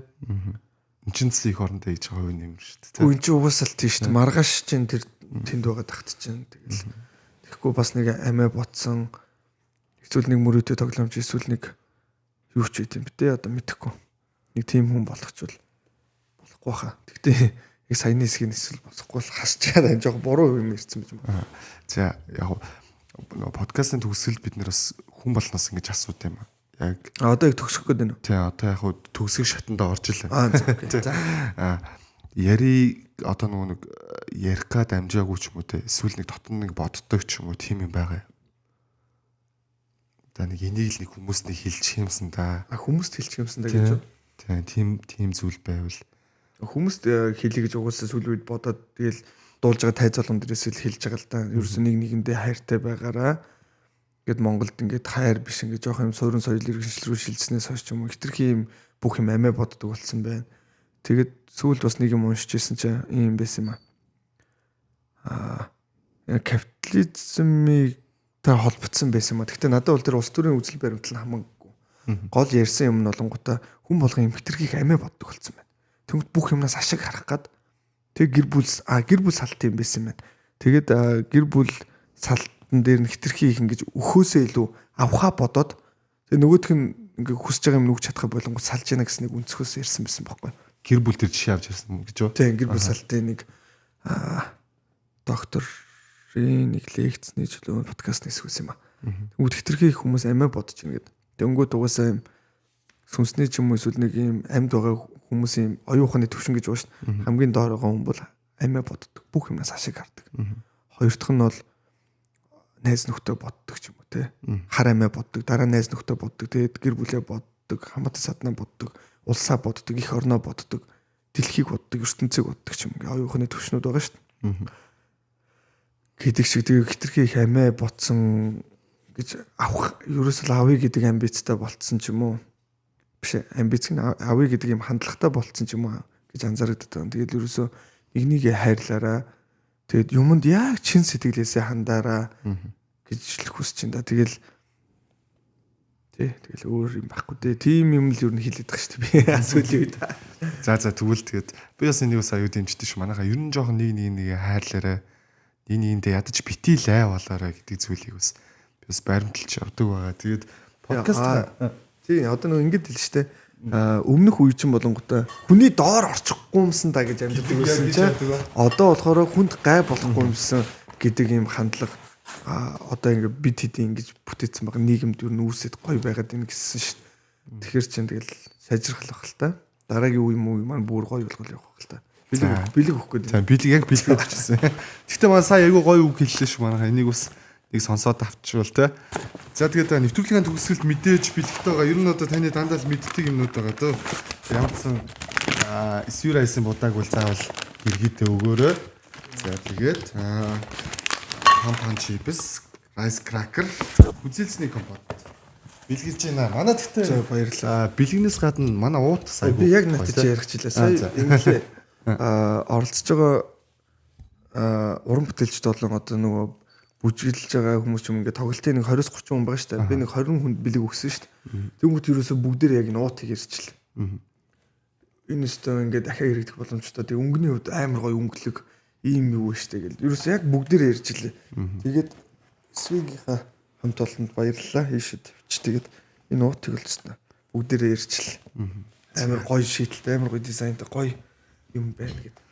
Энд чинь их орондоо хийж байгаа хувь нэмэр шүү дээ. Үгүй энэ чинь угаасаа л тийм шүү дээ. Маргааш чинь тэр тэнд байгаа тахт чинь тэгэл тэгэхгүй бас нэг амиа ботсон эсвэл нэг мөрөөдөө тоглоомч эсвэл нэг юу ч байт юм бэ те одоо мэдэхгүй. Нэг тийм хүн болгочвол болохгүй хаа. Тэгтээ яг саяны хэсгийг эсвэл болохгүй бол хасчаад энэ жоох буруу юм ирсэн байж байна. За яг подкастын төгсгөл бид нэр бас хүн болноос ингэж асууд юм. Яг одоо яг төгсөх гээд байна уу? Тий, одоо яг төгсөх шатанд орж илээ. За. Яри одоо нөгөө нэг ярих гад амжаагүй ч юм уу те эсвэл нэг дотн нэг боддог ч юм уу тийм юм байгаа. За нэг энийг л нэг хүмүүст нэг хэлчих юмсан да. А хүмүүст хэлчих юмсан да гэж үү? Тий, тийм зүйл байвал хүмүүст хэлье гэж угаасаа сүүлийн үед бодоод тэгэл дуулж байгаа тайз болгон дээрээс л хэлж байгаа л да. Ерөөсөө нэг нэгэндээ хайртай байгаараа. Ингээд Монголд ингээд хайр биш ингээд жоох юм суурин соёл иргэншил рүү шилжснээс хойш ч юм уу хитрхи юм бүх юм амиа боддог болсон байна. Тэгээд сүүлд бас нэг юм уншиж ирсэн чинь ийм байсан юм аа. Капитализмыг та холбогдсон байсан юм а. Гэхдээ надад бол тэр улс төрийн үзэл баримтлал нь хамаагүй. Гол ярьсан юм нь болонгуудаа хүн болгон юм хитрхи их амиа боддог болсон байна. Тэнгүүт бүх юмнаас ашиг харах гад тэг гэр бүл салт юм байсан юм байна. Тэгээд гэр бүл салтан дээр нь хитрхи их ингэж өхөөсөө илүү авхаа бодоод тэг нөгөөх нь ингээ хүсэж байгаа юм нүгч чадхаа болонгууд салж яана гэсэн нэг өнцгөөс ярьсан байсан байхгүй. Гэр бүл тэр жишээ авч ирсэн гэж үү? Тийм, гэр бүл салтын нэг докторын нэг лекцний чөлөө подкаст хэсгүүс юм а. Тэнгүүд хитрхи их хүмүүс амиа бодож байна гэд. Тэнгүүд угаасаа юм сүнсний ч юм уу эсвэл нэг юм амьд байгаа хүмүүсийн оюун ухааны төвшин гэж байна шүү дээ. Хамгийн доор байгаа хүн бол амиа боддог. Бүх юмнаас ашиг хардаг. Хоёр дахь нь бол найз нөхдөд боддог ч юм уу те. Хар амиа боддог, дараа найз нөхдөд боддог, тэгээд гэр бүлээ боддог, хамаатан саднаа боддог, улсаа боддог, их орноо боддог, дэлхийг боддог, ертөнцийг боддог ч юм ингээ оюун ухааны төвшнүүд байгаа шүү дээ. Гэдэг шиг тэгээ хитрхи их амиа ботсон гэж авах ерөөсөл авъя гэдэг амбицтай болцсон ч юм уу. Биш амбиц нь авъя гэдэг юм хандлагатай болцсон ч юм уу гэж анзаардаг. Тэгээд ерөөсөө нэг нэгээ хайрлаараа тэгээд юмд яг чин сэтгэлээсээ хандаараа гэж л хүсэж байна да. Тэгэл Тий. Тэгэл өөр юм байхгүй дээ. Тийм юм л юу н хэлээд байгаа шүү дээ. Би сүүлийн үед. За за тэгвэл тэгээд би бас энийг бас аюу дэмждэг ш. Манайхаа ер нь жоохон нэг нэг нэг хайрлаарай. Нэг нэгэндээ ядаж битийлээ болоорой гэдэг зүйлийг бас би бас баримталж явдаг байгаа. Тэгээд подкаст тий одоо нэг ингэж хэл штэ. Өмнөх үе чинь болонготой хүний доор орчихгүй юмсан да гэж амьддаг байсан чинь одоо болохоор хүнд гай болохгүй юмсан гэдэг ийм хандлага одоо ингээ бид хэдийн ингэж бүтээсэн байгаа нийгэмд юу нүүсэд гоё байгаад ин гэсэн шүү дээ. Тэгэхээр чинь тэгэл сайжрах л та. Дараагийн үе мүү маань бүр гоё болгол явах л та. Бэлэг бэлэг өгөх гээд. За бэлэг яг бэлэг өгчихсэн. Гэхдээ маань сая айгүй гоё үг хэллээ шүү манайха. Энийг бас нэг сонсоод авчвал те. За тэгээд нэвтрүүлгийн төгсгөлд мэдээж бэлэгтэй байгаа. Ер нь одоо таны дандаа л мэддэг юмнууд байгаа дөө. Ямар ч сан Sweet Rice-ын будааг бол заавал иргэдээ өгөөрэй. За тэгээд пампан chips, rice cracker, хүзээлзний компот бэлгэлж байна. Манай тэгтээ за баярлалаа. Бэлгэнээс гадна манай уут сая. Би яг надад чи ярих жилээ. Сая инглээ оролцож байгаа уран бүтээлчд болон одоо нөгөө бүжиглэж байгаа хүмүүс ч юм ингээд тоглолтын нэг 20-30 хүн байгаа шүү дээ. Би нэг 20 хүнд бэлэг өгсөн шүү дээ. Тэнгүүт ерөөсө бүгдээр яг энэ уутыг ярьчихлаа. Энэ өстөө ингээд дахиад хэрэгдэх боломжтой. Тэгээ өнгөний хувьд амар гоё өнгөлөг ийм юу вэ шүү дээ гэл. Ерөөсө яг бүгдээр ярьчихлаа. Тэгээд Свигийнхаа хамт олонд баярлалаа. Ийшээ тавьчих. Тэгээд энэ уутыг л өстөө бүгдээр ярьчихлаа. Амар гоё шийдэлтэй, амар гоё дизайнтай гоё юм байна гэдэг.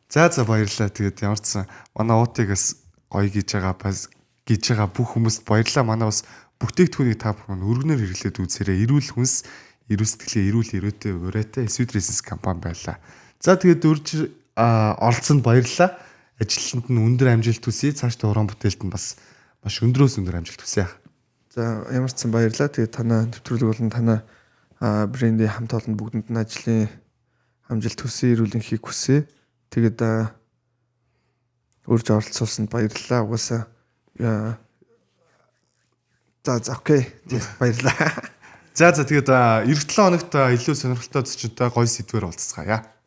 За за баярлалаа. Тэгээд ямар ч сан манай уутыг бас гоё гэж байгаа бас гэж байгаа бүх хүмүүст баярлалаа. Манай бас бүтээгдэхүүнийг та бүхэн өргөнөөр хэрэглээд үзээрэй. Эрүүл хүнс, эрүүл сэтгэлээ, эрүүл эрөөтэй, урайтай Sweet Resins компани байлаа. За тэгээд үрж оролцсонд баярлалаа. Ажилтнанд нь өндөр амжилт хүсье. Цаашдаа уран бүтээлд нь бас маш өндрөөс өндөр амжилт хүсье. За ямар ч сан баярлалаа. Тэгээд танаа нэвтрүүлэг болон танаа брендийн хамт олон бүгдэнд нь ажлын амжилт хүсье, эрүүл энхийг хүсье. Тэгээд урьж оролцуулсанд баярлалаа. Угаасаа за за окей. Баярлалаа. За за тэгээд эх 7 хоногт илүү сонирхолтой зочинтой гоё сэдвээр уулзцгаая.